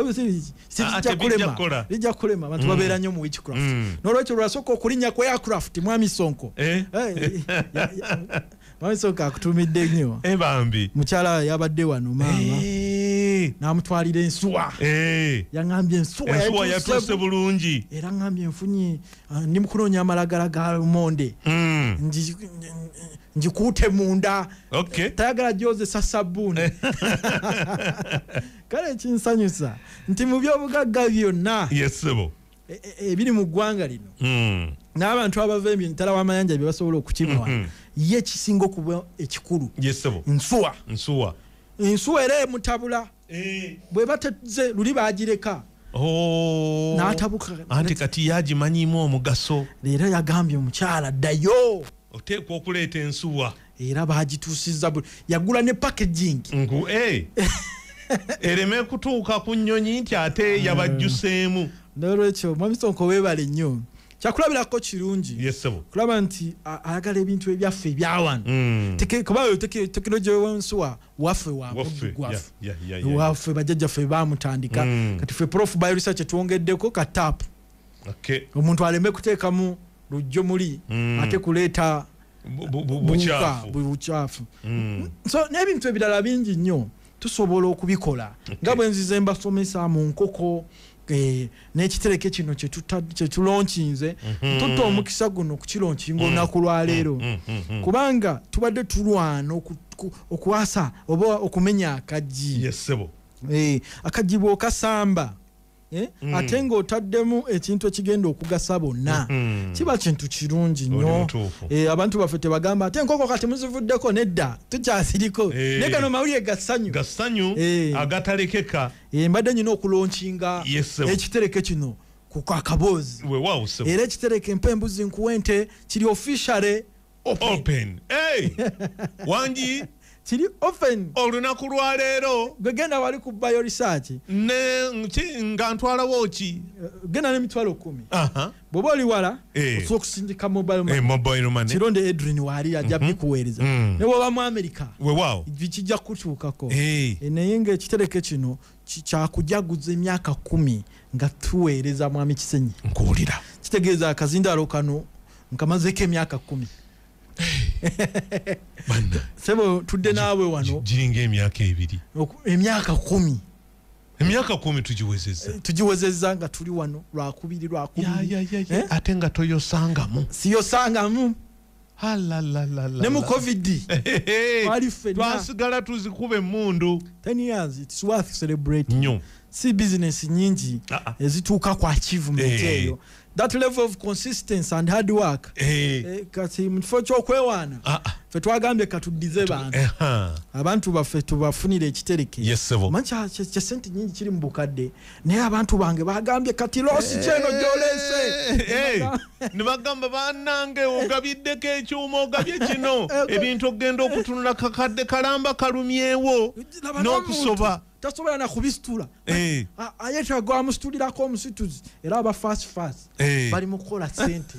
Bijja kulema abantu babeera nnyo mu witchcraft. N'olwekyo lwasooka okulinnya ku aircraft Mwami Sonko. Mwami Sonko akutumidde nnyo. Bambi. Mukyala yabadde wano maama. N'amutwalira ensuwa. Yaŋŋambye ensuwa yatuuse bulungi. Era ŋŋambye nfunye ndi mu kunoonya amalagala ga lumonde. Njikuute munda. Tayagala gyozesa sabbuuni. Kale kinsanyusa nti mu byobugagga byonna ebiri mu ggwanga lino n'abantu abava emitala w'amayanja bye basobola okukima ye kisinga okuba ekikulu. Nsuwa. Ensuwa era emutabula. Bwe bateze luli baagireka. N'atabuka. Anti kati yagimanyiimu omugaso. Leero yagambye omukyala ddayo. Oteekwa okuleeta ensuwa. Era baagituusizza yagula ne packaging. Ereme kutuuka ku nnyonyi nti ate yabajjuseemu. N'olwekyo Mwami Sonko weebale nnyo. Kyakulabirako kirungi. Kulaba nti ayagala ebintu ebyaffe ebyawano. Kuba tekinologiya w'ensuwa waffe waffe. Waffe bajjajjaffe baamutandika. Kati ffe Prof Bioresearch twongeddeko ka tap. Omuntu aleme kuteekamu lujjo muli ate kuleeta bucaafu. So n'ebintu ebirala bingi nnyo tusobola okubikola. Nga bwe nzize mbasomesa mu nkoko n'ekitereke kino kye tulonkinze, tutta omukisa guno okukilonkinga olunaku lwaleero. Kubanga tubadde tulwana okwasa oba okumenya akaggi. Akaggi bw'okasamba ate ng'otaddemu ekintu ekigenda okugasa bonna kiba kintu kirungi nnyo. Abantu baffe tebagamba ate enkoko kati muzivuddeko, nedda tukyasiriko. Naye gano mawulire gassanyu agatalekeka. Mbadde nnina okulonkinga ekitereke kino ku kakaboozi. Era ekitereke mpa embuzi nkuwe ente kiri officially open. Wangi kiri open olunaku lwaleero. Gwe genda wali ku Bioresearch nga ntwalawo ki? Genda n'emitwalo 10. Bw'oba oli wala osobola okusindika mobile money. Kironde Edwin waali ajja bikuweereza. Ne bw'oba mu America kijja kutuukako. Naye ng'ekitereke kino kyakujaguza emyaka 10 nga tuweereza Mwami Kisenyi. Nkuwulira. Kitegeeza akazindaalo kano nkamazeeko emyaka 10. Sebo tudde naawe wano giringa emyaka 2. Emyaka 10. Emyaka 10 tugiwezezza. Tugiwezezza nga tuli wano lwakubiri. Ate nga toyosangamu. Siyosangamu. Ne mu COVID. Twali ffenna. Twasigala tuzikuba emmundu. 10 years it's worth celebrating. Nnyo. Si business nyingi ezituuka ku achievement eyo. That level of consistency and hard work. Kati mu kifo ky'okwewaana ffe twagambye katuddize bantu. Abantu baffe tubafunire ekitereke. Manyi kya ssente nnyingi kiri mu bukadde. Naye abantu bange bagambye kati loosi kyeno gy'oleese. Ne bagamba bannange ogabiddeko ekyuma ogabye kino. Ebintu okugenda okutunula kakadde kalamba kalumyewo n'okusoba. Tasobola na kubisitula. Ayetaaga amusitulirako omusituzi era aba fast bali mu kukola ssente.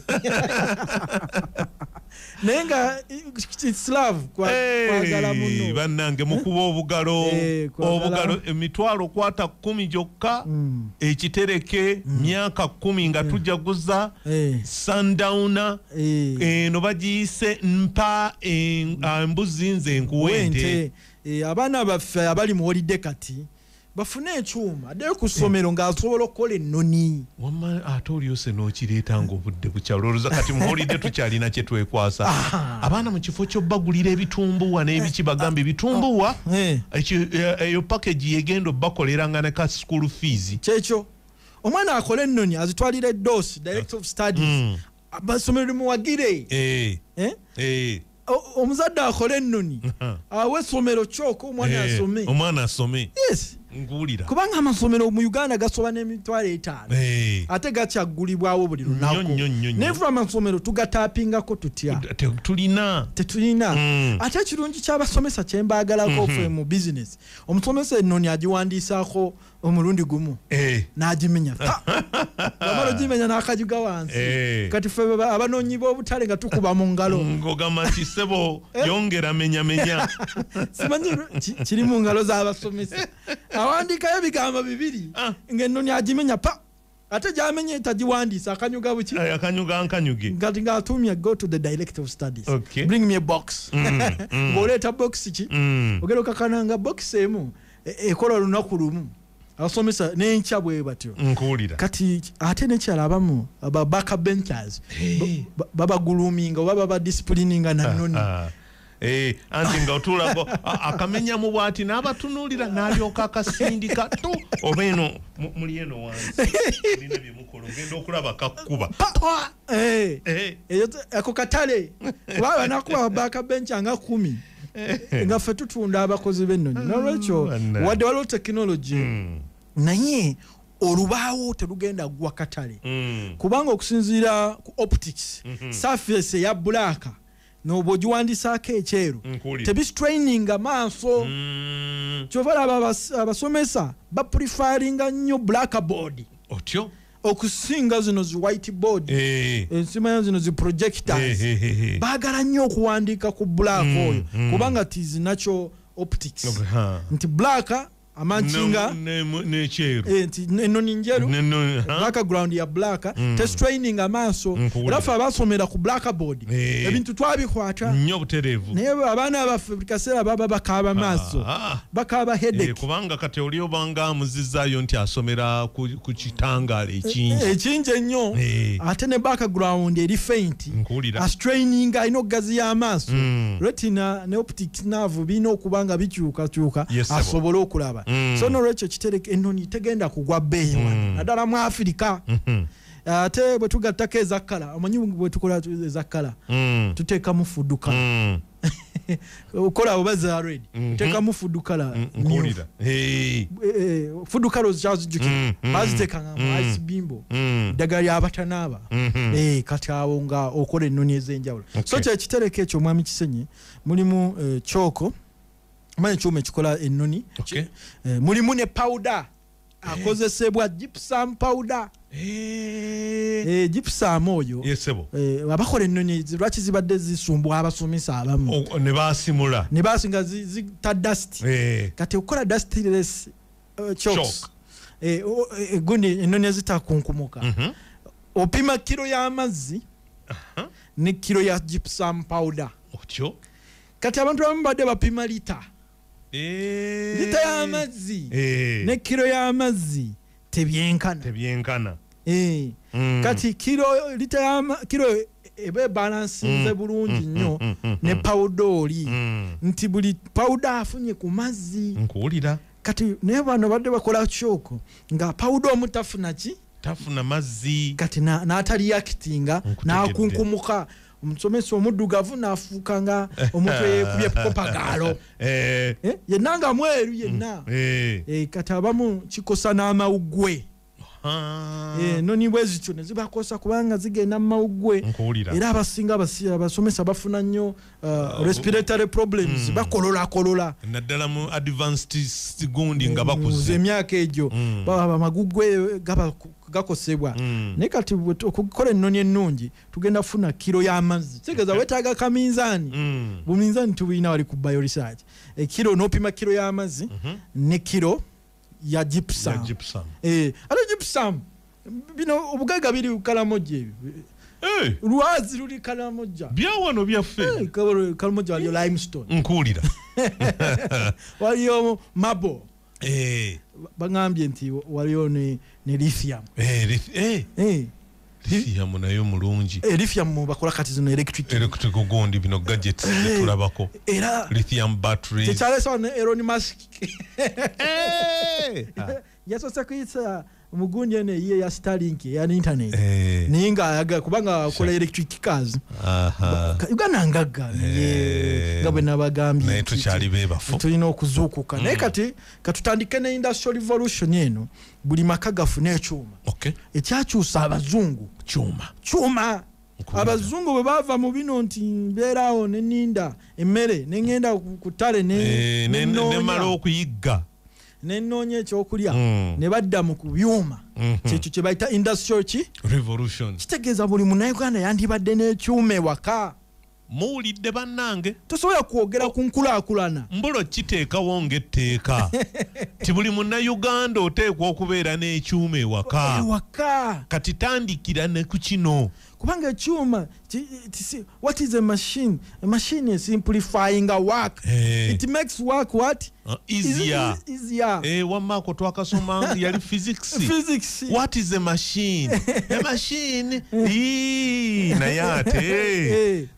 Naye nga it's love, kwagala muno. Bannange mukuba obugalo, obugalo emitwalo kwata 10 gyokka, ekitereke myaka 10 nga tujaguza Sundowner. Eno bagiyise mpa embuzi nze nkuwente. Abaana baffe abali mu holiday kati bafune ekyuma addeyo ku ssomero ng'asobola okukola ennoni. Wamma ate olyose n'okireeta ng'obudde bukyalo, olowooza kati mu holiday tukyalina kye twekwasa. Abaana mu kifo ky'obbagulira ebitumbuwa n'ebiki, bagamba ebitumbuwa eyo package yegenda obbakolera nga ne ka school fees. Kyekyo omwana akole ennoni azitwalira eddoosi, director of studies, amasomero limuwagire. Omuzadde akole ennoni awe essomero kyoko omwana asome. Omwana asome. Yes. Nkuwulira. Kubanga amasomero mu Uganda gasoba n'emitwalo 5 ate gakyaggulibwawo buli lunaku. Naye ffe amasomero tugatapingako tutya? Tetulina. Tetulina. Ate ekirungi ky'abasomesa kye mbaagalako ffe mu business, omusomesa ennoni agiwandiisaako omulundi gumu n'agimenya, amala ogimenya n'akajuga wansi. Kati ffe abanoonyi b'obutale nga tukuba mu ngalo. Ng'ogamba nti ssebo yongera menyamenya. Simanyi kiri mu ngalo z'abasomesa. Awandiikayo ebigambo bibiri ng'ennoni agimenya pa, ate gy'amenye tagiwandiisa, akanyuga buki? Akanyuga nkanyuge. Kati ng'atumye go to the director of studies. Bring me a box. Ng'oleeta box ki? Ogenda okakana nga box emu ekola olunaku lumu. Abasomesa n'enkya bwe batyo. Nkuwulira. Kati ate n'ekirala abamu aba back benchers babaguluminga oba babadisciplininga na nnoni. Anti nga otuulako akamenyamu bw'ati n'abatunuulira n'alyoka akasindika tu oba eno muli eno wansi mulina bye mukola ogenda okulaba kakkuba. Ako katale kuba banakuba back bench nga 10 nga ffe tutunda abakozi b'ennoni. N'olwekyo wadde waliwo tekinologi naye olubaawo terugenda gwa katale, kubanga okusinziira ku optics surface eya black n'obwogiwandiisaako ekyeru tebistraininga maaso. Kyova laba abasomesa bapreferringa nnyo blackboard otyo okusinga zino zi whiteboard, ensimanya zino zi projectors. Baagala nnyo okuwandiika ku black oyo kubanga tizi natural optics nti black amancinga n'ekyeru nti ennoni njeru, background ya black testraining amaaso. Era ffe abasomera ku blackboard ebintu twabikwata nnyo butereevu, naye abaana baffe buli kaseera baba bakaaba maaso, bakaaba headache. Kubanga kati oli obanga amuzizaayo nti asomera ku kitangaala ekingi ekingi ennyo, ate ne background eri faint, astraining alina okugaziya amaaso, retina ne optic nerve birina okuba nga bikyukakyuka asobole okulaba. So nolwekyo kitereke ennoni tegenda kugwa bbeeyi wano naddala mu Afirika. Ate bwe tugattako ezakkala, omanyi bwe tukola ezakkala tuteekamu food color, okola oba za red tuteekamu food color. Nkuwulira. Food color ozikyazijjukira, baziteekanga mu ice bimbo, eddagala ly'abatanaaba. Kati awo nga okola ennoni ez'enjawulo. So kyekitereke ekyo omwami Kisenyi mulimu kyoko, manyi ekyuma ekikola ennoni, mulimu ne powder akozesebwa gypsum powder. Gypsum oyo abakola ennoni lwaki zibadde zisumbwa abasomesa abamu ne basimula ne basinga zita dust. Kati okukola dustless chalks gundi ennoni ezitakunkumuka, opima kiro y'amazzi ne kiro ya gypsum powder. Otyo kati abantu abamu badde bapima lita lita y'amazzi ne kiro y'amazzi tebyenkana. Tebyenkana. Kati kiro lita ya kiro ebe balansinze bulungi nnyo ne powder oli nti buli powder afunye ku mazzi. Nkuwulira. Kati naye bano badde bakola kyoko nga powder omu tafuna ki? Tafuna mazzi. Kati n'ataliyakitinga n'akunkumuka. Omusomesa omuddugavu n'afuuka nga omuntu eyeekubye kopagaalo. Yenna nga mweru yenna. Kati abamu kikosa n'amawuggwe. Ennoni bwe zityo ne zibakosa kubanga zigenda mu mawuggwe. Era abasinga abasomesa bafuna nnyo respiratory problems, bakololakolola naddala mu advanced gundi nga bakuze emyaka egyo, baba amagugwe gakosebwa. Naye kati okukola ennoni ennungi tugenda kufuna kiro y'amazzi, kitegeeza weetaaga kaminzaani. Buminzaani tubulina wali ku bioresearch. Ekiro n'opima kiro y'amazzi ne kiro ya gypsum. Ate gypsum bino obugagga biri Karamoja ebyo. Lwazi luli Karamoja. Byawano byaffe. Karamoja waliyo limestone. Nkuwulira. Waliyo marble. Bagambye nti waliyo ne lithium. Lithium nayo mulungi. Lithium bakola kati zino electric. Electric gundi bino gadgets tulabako. Era lithium batteries. Tekyalesawo ne Elon Musk. Yasoose kuyita mugundi eno eyiye ya Starlink ya internet. Naye nga kubanga akola electric cars. Uganda ngagga nga bwe nabagambye. Naye tukyali beebafu. Tulina okuzuukuka. Naye kati katutandike ne industrial revolution eno, buli maka gafune ekyuma. Ekyakyusa abazungu. Kyuma. Abazungu bwe bava mu bino nti mbeeraawo ne nninda emmere ne ŋŋenda ku ttale ne mmala okuyigga. Nenoonya ekyokulya ne badda mu ku byuma. Kyekyo kye bayita industrial ki? Revolution. Kitegeeza buli munnayuganda yandibadde n'ekyuma ewaka. Muwulidde bannange? Tosobola kwogera ku nkulaakulana. Mbulo kiteekawo ng'etteeka ti buli munnayuganda oteekwa okubeera n'ekyuma ewaka. Ewaka. Kati tandikira ne ku kino. Kubanga ekyuma, what is a machine? A machine is simplifying a work. It makes work what? Easier. Easier. Wammaako twakasoma yali physics. Physics. What is a machine? A machine. Naye ate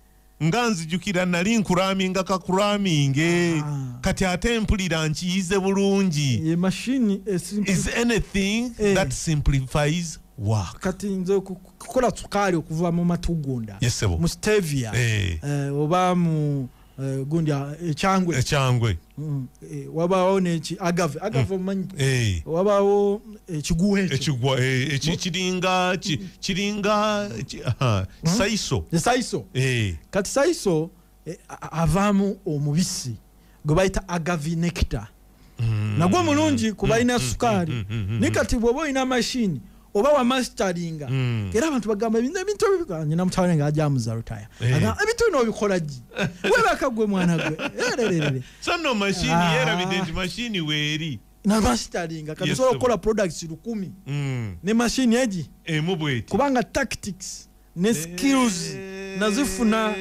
nga nzijukira nali nkuraminga kakuraminge. Kati ate mpulira nkiyize bulungi. A machine is anything that simplifies work. Kati nze kukola sukaali okuva mu matugunda. Mu stevia. Oba mu gundi ekyangwe. Ekyangwe. Wabaawo n'eki agave. Agave omanyi. Wabaawo ekiguwa ekyo. Ekiguwa, kiringa saiso. Saiso. Kati saiso avaamu omubisi gwe bayita agave nectar. Nagwo mulungi kuba alina sukaali. Naye kati bw'oba olina mashini oba wa masteringa. Era abantu bagamba ebintu nyina mutabani nga ajja amuza rutaya. Ebintu bino obikola ggi? Weebaka gwe mwana gwe. Ererere. So no machine yerabidde nti machine weeri. Na masteringa kati osobola okukola products 1000. Ne machine egi emu bweti. Kubanga tactics ne skills nazifuna.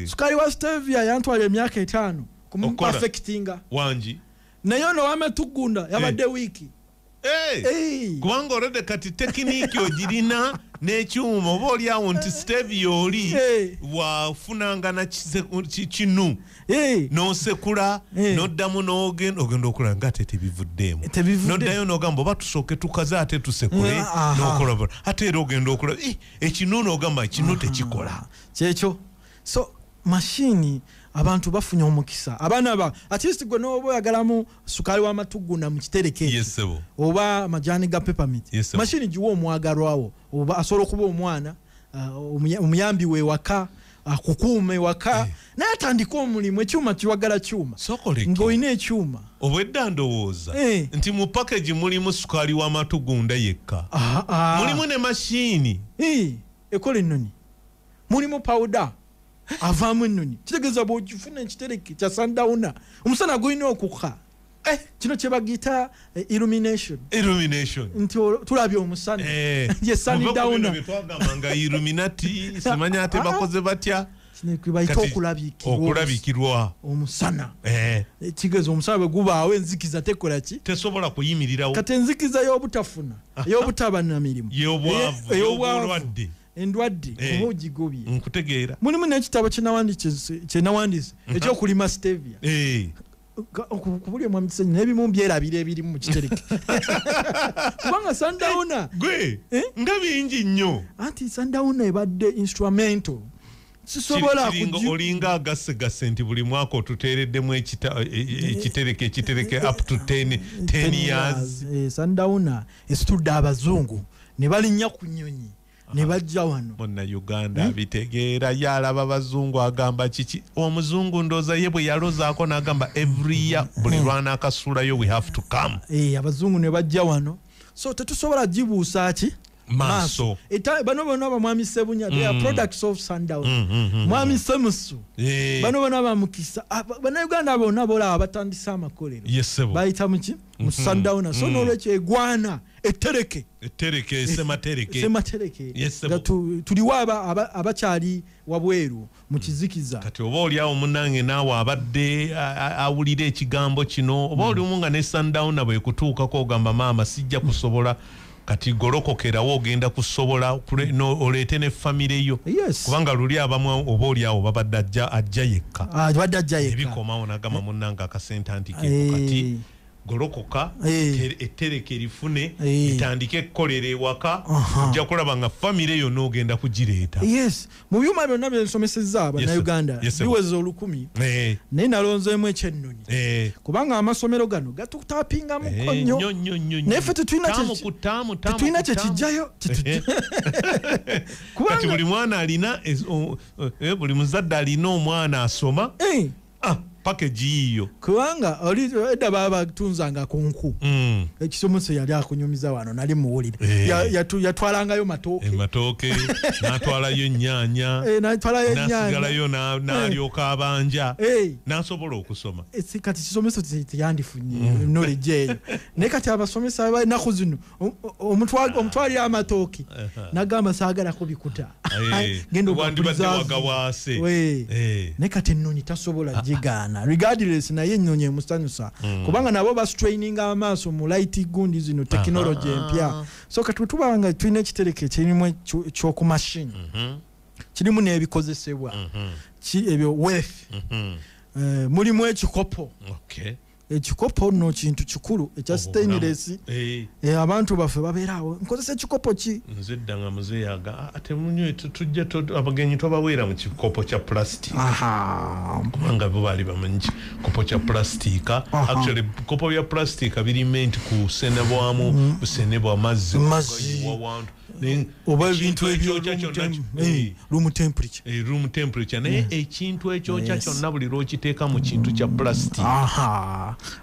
Sukali wa stevia yantwala emyaka 5 kumuperfectinga. Wangi. Naye ono wametugunda yabadde wiiki. Kubanga olwedde kati tekiniki ogirina n'ekyuma oba oli awo nti stevia oli wafunanga na kinu n'osekula n'oddamu n'ogenda ogenda okulaba nga ate tebivuddeemu n'oddayo n'ogamba oba tusooke tukaze ate tusekule n'okola ate era ogenda okulaba ekinu n'ogamba ekinu tekikola. Kyekyo. So mashini abantu bafunye omukisa abaana ba at least gwe n'oba oyagalamu sukaali w'amatugunda mu kitereke ekyo oba amajani ga peppermint, mashini giwa omwagalwawo oba asobola okuba omwana omuyambi we waka akukuuma ewaka naye atandika omulimu. Ekyuma kiwagala kyuma ng'olina ekyuma. Obwedda ndowooza nti mu package mulimu sukaali w'amatugunda yekka, mulimu ne mashini ekola ennoni, mulimu powder avaamu ennoni. Kitegeeza bw'okifuna ekitereke kya sundowner omusana gulina okukka. Kino kye bagiyita illumination. Illumination. Nti tulabye omusana. Ye sundowner. Bye twagamba nga illuminati simanya ate bakoze batya. Kino kye bayita okulabikirwa. Okulabikirwa. Omusana. Kitegeeza omusana bwe gubaawo enzikiza tekola ki? Tesobola kuyimirirawo. Kati enzikiza y'obutafuna, ey'obutaba na mirimu. Y'obwavu, y'obulwadde. Endwadde oba ogigobye. Nkutegeera. Mulimu n'ekitabo kye nawandiise ekyokulima stevia. Kubuli omwami Kisenyi n'ebimu mbyerabira ebirimu mu kitereke. Kubanga sundowner gwe nga bingi nnyo. Anti sundowner ebadde instrumental. Sisobola olinga agasegase nti buli mwaka otuteereddemu ekitereke up to 10 years. Sundowner esitudde abazungu ne balinnya ku nnyonyi ne bajja wano. Monna Uganda abitegeera, yalaba abazungu agamba kiki omuzungu ndooza ye bwe yalozaako n'agamba every year buli lwanaakasuulayo we have to come. Abazungu ne bajja wano, so tetusobola gibuusa ki maaso. Bano bonna bamwami Sebunya, they are products of Sundowner. Mwami Semusu, bano bonna bamukisa, bannayuganda bonna bolaba batandise amakolero bayita muki mu Sundowner. So n'olwekyo egwana etereke sematereke nga tuliwo abakyali wabweru mu kizikiza. Kati oba oli awo munnange naawe abadde awulira ekigambo kino, oba oli omu nga ne Sundowner bwe kutuukako ogamba maama sijja kusobola, kati golokokerawo ogenda kusobola oleete ne famire yo. Kubanga luli abamu oba oli awo babadde ajja yekka, ebikomawo n'agamba munnange akasente anti keeko, kati golokoka ettereke lifune etandike ekkolera ewaka, ojja kulaba nga famire yonna ogenda kugireeta. Yes, mu byuma byonna bye nsomesezza Bannayuganda biweza 1000, naye nalonzeemu eky'ennoni kubanga amasomero gano gatutapingamuko nnyo, naye ffe tetulina kye kijjayo. Kati buli mwana alina, buli muzadde alina omwana asoma package yiyo, kubanga oli edda babatunzanga ku nku. Ekisomesa yali akunyumiza wano nali muwulire, yatwalangayo matooke n'atwalayo ennyaanya, n'asigalayo n'alyoka abanja n'asobola okusoma. Kati kisomesa teyandifunye knowledge eyo, naye kati abasomesa ennaku zino omutwalira amatooke n'agamba saagalako bikuta, genda wagawaase. Naye kati ennonyi tasobola gigaana regardless, naye ennonyi emusanyusa kubanga nabo bastraininga amaaso mu light gundi zino technology empya. So kati tubanga tulina ekitereke ekirimu ekyoku machine, kirimu n'ebikozesebwa ebyo wealth, mulimu ekikopo. Ekikopo nno kintu kikulu ekya stainless. Abantu baffe babeerawo nkozesa ekikopo ki? Nze dda nga muzeeyi ate munywe tujja abagenyi twabaweera mu kikopo kya plastic, kubanga bo baali bamanyi kikopo kya plastic. Actually bikopo bya plastic biri meant kusenebwamu busenebwa mazzi oba ebintu ebyo room temperature, room temperature, naye ekintu ekyokya kyonna buli lw'okiteeka mu kintu kya plastic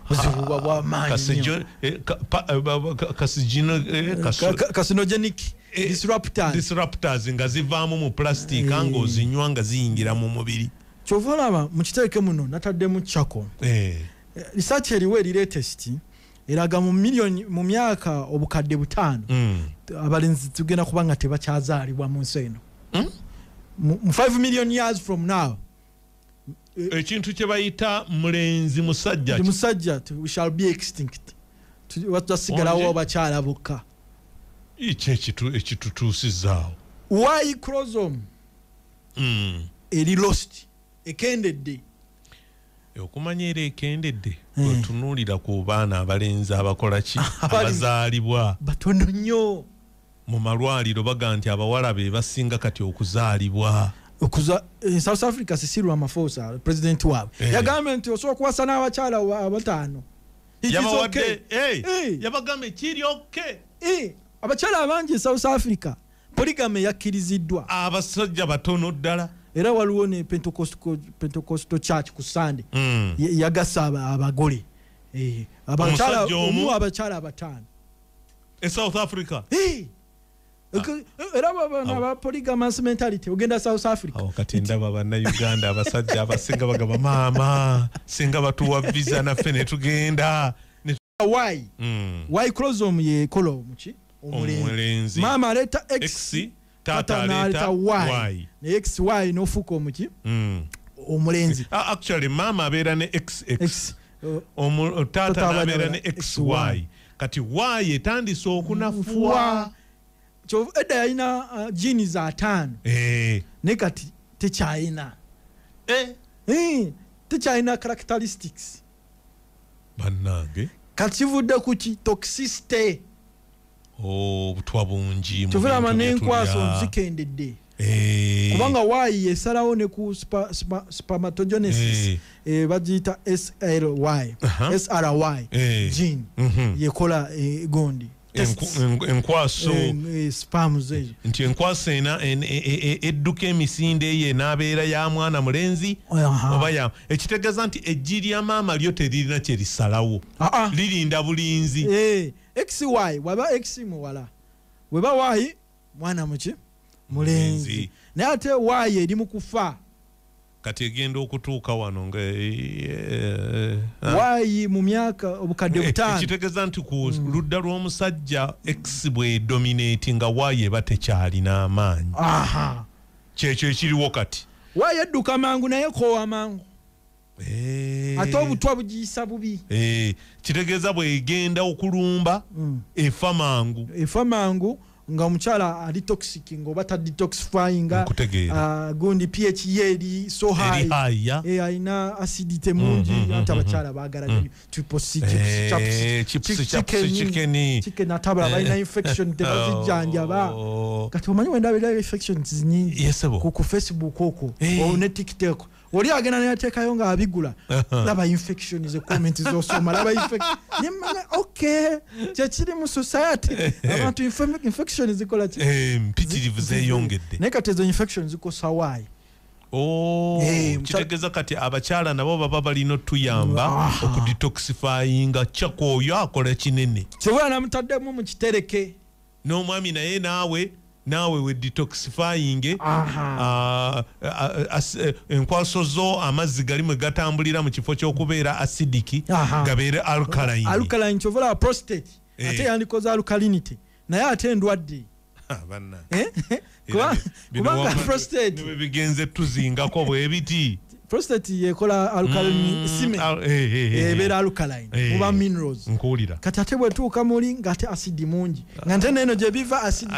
buzibu bw'amaanyi, carcinogenic disruptors nga zivaamu mu plastic ng'ozinywa nga ziyingira mu mubiri. Kyova olaba mu kitereke muno nataddemu charcoal. Research eriwo eri latest eraga mu million mu myaka obukadde 5 abalenzi tugenda kuba nga tebakyazaalibwa mu nsi eno. Mu 5 million years from now, ekintu kye bayita mulenzi musajja, we shall be extinct. Watasigalawo abakyala bokka. Ekyo ekitutuusizaawo Y chromosome eri lost, ekendedde. Okumanya era ekendedde otunuulira ku baana abalenzi abakola ki abazaalibwa batono nnyo mu malwaliro, baga nti abawala be basinga kati okuzaalibwa. Okuza South Africa, Cyril Ramaphosa president waabwe yagambye nti osobola okuwasa n'abakyala abataano. Yabagambye kiri okay. Abakyala abangi e South Africa polygamy yakkiriziddwa, abasajja batono ddala. Era waliwo ne Pentecostal church ku Sunday yagasa abagole abakyala omu abakyala abataano e South Africa. Era aba polygamous mentality ogenda South Africa. Kati ndaba bannayuganda abasajja abasinga bagamba maama singa batuwa visa naffe ne tugenda. Y chromosome yekola omuki omulenzi. Maama aleeta X, tata aleeta Y, ne XY n'ofuuka omuki omulenzi. Actually maama abeera ne XX, tata abeera ne XY. Kati Y etandise okunafuwa. Edda yalina genes za 5, naye kati tekyalina. Tekyalina characteristics. Bannange kati kivudde ku ki? Toxicity. Obutwa bungi. Kyova olaba n'enkwaso zikendedde. Kubanga Y esalawo ne ku spermatogenesis, bagiyita SLY, SRY gene yekola gondi enkwaso, sperms ezo. Nti enkwaso ena edduka emisinde eyo enaabeera ya mwana mulenzi oba ya, ekitegeeza nti eggi lya maama lyo teririna kye lisalawo, lirinda bulinzi. XY waba X muwala, weba Y mwana muki mulenzi, naye ate Y eri mu kufa. Kati egenda okutuuka wano nga Y mu myaka obukadde 5. Ekitegeeza nti ku ludda lw'omusajja X bwe dominate nga Y eba tekyalina amaanyi. Kyekyo ekiriwo kati. Y edduka mangu naye koowa mangu. Ate obutwa bugiyisa bubi. Kitegeeza bwegenda okulumba efa mangu. Efa mangu nga omukyala ali toxic, ng'oba ta detoxifying, gundi pH ye eri so high, alina acidity mungi, ate abakyala baagala triple C, chips, chicken, ate abalala balina infection tebazijjanjaba. Kati omanyi wendabira infections nyingi ku Facebook okwo ne TikTok, oli agenda neyateekayo nga abigula, laba infection ze comment zosoma, laba infection nemanya okay kyekiri mu society, abantu infection zikola ki mpitirivu zeeyongedde. Naye kati ezo infection zikosa waayi. Kitegeeza kati abakyala nabo baba balina otuyamba okudetoxifyinga. Kyako oyo akola kinene kyebula namutaddemu mu kitereke n'omwami naye naawe we detoxifying enkwaso zo amazzi gali mwe gatambulira mu kifo ky'okubeera acidic gabeere alkaline. Alkaline kyovola prostate ate yandikoze alkalinity, naye ate endwadde kubanga prostate bigenze tuzingako bwe biti. Prostate yekola alkaline sime ebeera alkaline muba minerals. Nkuwulira. Kati ate bwetuuka muli ng'ate acid mungi, nga nte neno gye biva acid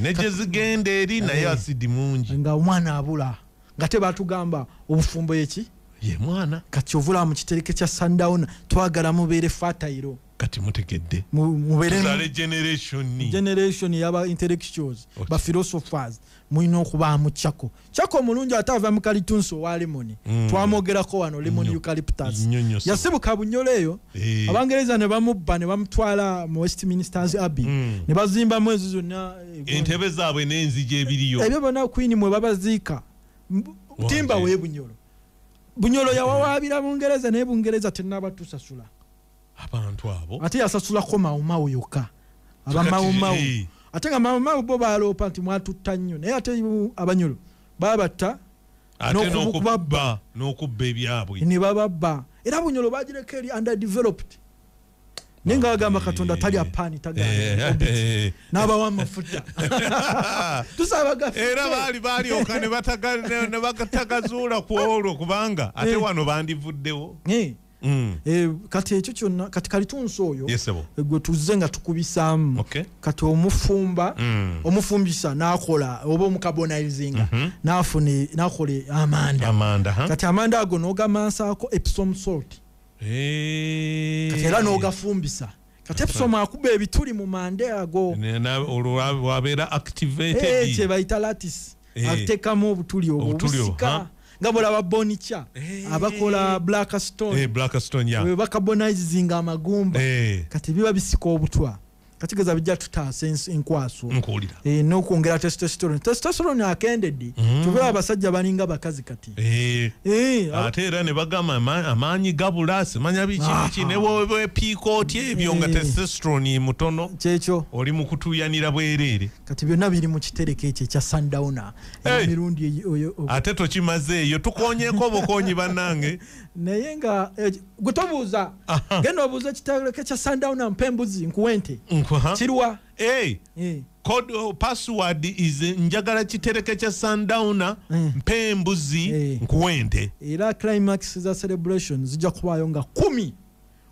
ne gye zigenda eri naye acid mungi, nga omwana abula, nga te batugamba obufumbo yeki ye mwana. Kati ovula mu kitereke kya Sundowner twagala mubeere fertile. Kati mutegedde mubeere generation yaba intellectuals, ba philosophers, mulina okubaamu chako omulungi ate ava mu kalitunsi owa lemon. Twamwogerako wano lemon eucalyptus yasibuka Bunyoro eyo, Abangereza ne bamubba ne bamutwala mu Westminster Abbey ne bazimbamu ezo zonna entebe zaabwe n'enzigi ebiriyo ebyo bonna Queen mwe babaziika timba we Bunyoro. Bunyoro yawawaabira Bungereza naye Bungereza tennabatusasula abantu abo, ate yasasulako Mau yokka, aba Mau ate nga Mau bo baloopa nti mwatutta nnyo, naye ate Abanyoro babatta ate n'okubba ebyabwe ne bababba. Era Bunyoro bagireka eri underdeveloped, naye nga bagamba Katonda talya paani tagaana n'abawa amafuta tusaba gaffe. Era baali balyoka ne batagazuula ku olwo kubanga ate wano bandivuddewo. Kati ekyo kyonna kati kalitunsi oyo gwe tuzze nga tukubisaamu. Kati omufumba omufumbisa n'akola oba omukabonaizinga n'akola amanda. Kati amanda ago n'ogamansaako Epsom salt, kati era n'ogafumbisa. Kati Epsom akuba ebituli mu manda ago olwo wabeera activated, kye bayita lattice, ateekamu obutuli obwo obusika nga bolaba bonica abakola black stone, yeah. Bakabonizinga amagumba. Kati biba bisika obutwa, katigeza bijja tutaasa enkwaso n'okwongera testosterone. Testosterone akendedde, tubeera abasajja balinga bakazi kati. Ate era ne bagamba amaanyi gabula simanya biki biki ne wepiika otya ebyo nga testosterone mutono, kyekyo oli mu kutuuyanira bwereere. Kati byonna biri mu kitereke ekyo ekya Sundowner emirundi ate tokimazeeyo, tukonyeeko obukonyi bannange. Naye nga gwe tobuuza, genda obuuza ekitereke kya Sundowner mpa embuzi nkuwe ente. Kirwa. Code password is njagala kitereke kya Sundowner mpa embuzi nkuwe ente. Era climax za celebration zijja kubaayo nga 10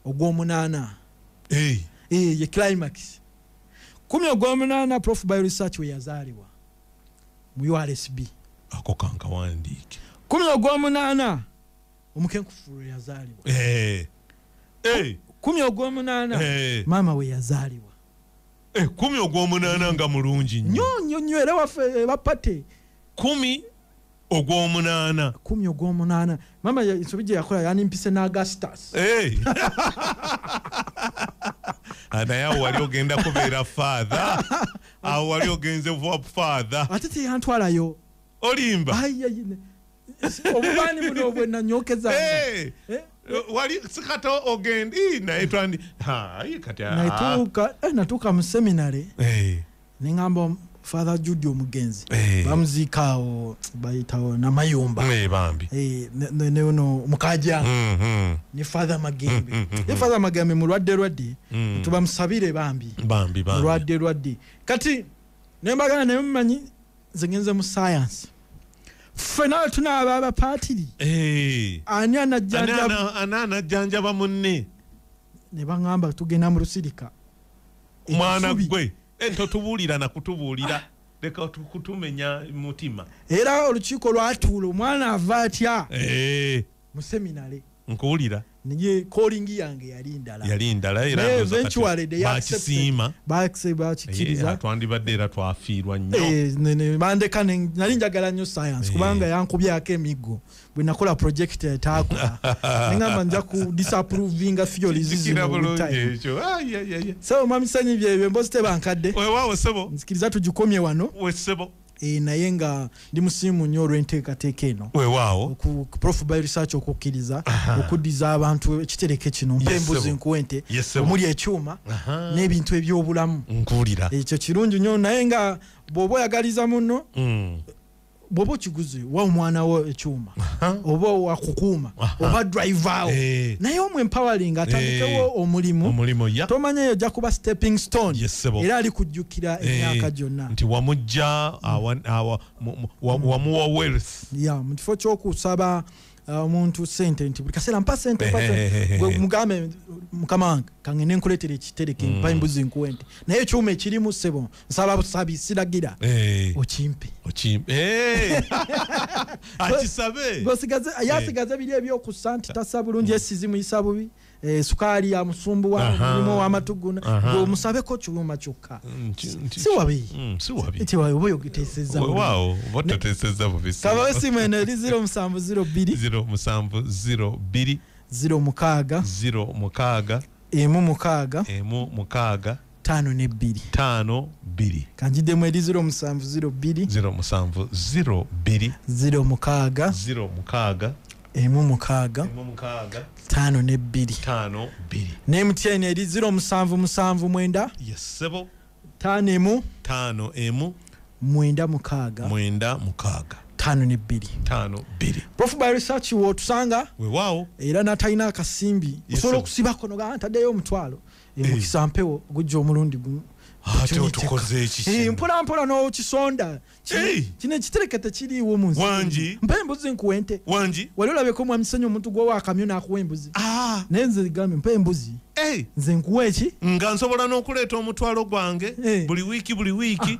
ogw'omunaana. Ye climax 10 ogw'omunaana Prof Bioresearch we yazaalibwa mu URSB. Ako kankawandiike. 10 ogw'omunaana omukenkufu we yazaalibwa. 10 ogw'omunaana maama we yazaalibwa. 10 ogw'omunaana nga mulungi nnyo nnyo nnyo, era waffe bapate 10 ogw'omunaana. 10 ogw'omunaana. Mama ensobi gye yakola yanimpise n'Augustus. Naye awo wali ogenda kubeera father. Awo wali ogenze father. Ate teyantwalayo. Olimba. Obubaani buno bwe nanyokeza. Wali sikata ogendi naye twandi kati natuuka mu seminary. Ne ngamba Father Jude omugenzi. Bamuziika awo bayitawo Namayumba. Bambi. Ne ono Mukaja. Ne Father Magembe. Ne Father Magembe mulwadde. Tubamusabire bambi. Bambi. Mulwadde. Kati ne mbagana ne mmanyi nze ngenze mu science. Ffenna tunaaba abapaatiri. Ani anajjanjaba munne? Ne baŋŋamba tugenda mu lusirika. Mwana gwe. Totubuulira na kutubuulira. Leka kutumenya mutima. Era olukiiko lwatuula omwana ava atya? Mu seminary. Nkuwulira. Naye calling yange yali ndala. Yali ndala era eventually they bakisiima. Bakikiriza. Twandibadde era twafiirwa nnyo. Bandeka nali njagala nnyo science kubanga yankubyako emiggo. Bwe nakola project etaakola. Nengamba nja ku disapprovinga theories zino. So mwami Ssenyi byebyo emboozi tebankadde. Weewaawo ssebo. Nzikiriza tugikomye wano. We ssebo. Naye nga ndi musiimu nnyo olw'enteekateeka eno. Weewaawo. Prof by research okukkiriza okuddiza abantu ekitereke kino mpa embuzi nkuwe ente omuli ekyuma n'ebintu ebyobulamu. Nkuwulira. Ekyo kirungi nnyo naye nga bw'oba oyagaliza munno bw'oba okiguze wa omwana wo ekyuma oba wakukuuma oba driver wo naye omu empowering atandikewo omulimu tomanya eyo ojja kuba stepping stone era ali kujjukira emyaka gyonna nti wamujja wamuwa wealth mu kifo ky'okusaba omuntu sente nti buli kaseera mpa sente gwe mugambe mukama wange kangende nkuleetere ekitereke mpa embuzi nkuwe nte naye ekyuma ekirimu ssebo nsaba busabi siragira okimpe akisabe yasigaze biri ebyokussa nti tassa bulungi esizi muyisa bubi sukaali amusumbuwa mulimu w'amatuguna omusabeko kyuma kyokka si wabi nti oba oyogeteesezza weewaawo oba toteesezza bubi kabawe simu eno eri 0702 0702 06 06 16 16 52 52 kanjiddemu eri 0702 0702 06 06 16 52 52 ne MTN eri 0779 yesebo 51 51 96 96 52 52. Prof by research wotusanga weewaawo era n'atalina akasimbi osobola okusibako noga ntaddeyo omutwalo emukisa mpewo gujja omulundi gumu ate otukoze eki mpola mpola n'okisonda kino ekitereke tekiriiwo mu nsi wangi mpa embuzi nkuwe ente wangi wali olabeko mwami Ssenyi omuntu gw'owa akamyu n'akuwa embuzi naye nze gambe mpa embuzi nze nkuwa eki nga nsobola n'okuleeta omutwalo gwange buli wiiki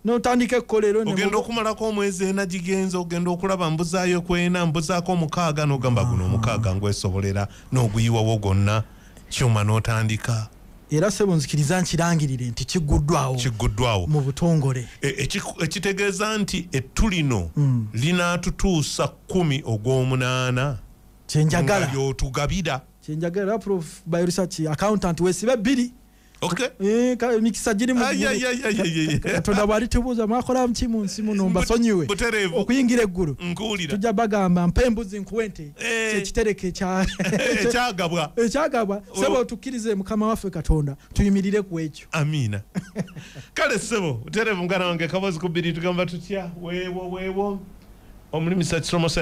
n'otandika ekkolero ogenda okumalako omwezi ena gigenze ogenda okulaba mbuzaayo kwena mbuzaako omukaaga n'ogamba guno omukaaga ngwesobolera n'oguyiwawo gwonna kyuma n'otandika era ssebo nzikiriza nkirangirire nti kigguddwawo mu butongole ekitegeeza nti ettu lino linaatutuusa 10 ogw'omunaana kyenjagala ly'otugabira kyenjagala Prof by research accountant weesibe 2 Okay. Mikisa giri mu Katonda bw'alitubuuza mwakola ki mu nsi muno mbasonyiwe okuyingira eggulu tujja bagamba mpa embuzi nkuwe ente kyekitereke ekyagabwa ssebo tukkirize Mukama waffe Katonda tuyimirire ku ekyo amiina kale ssebo butereevu muganda wange kabozi ku bbiri tugamba tutya weewo weewo omulimisa kisomosa.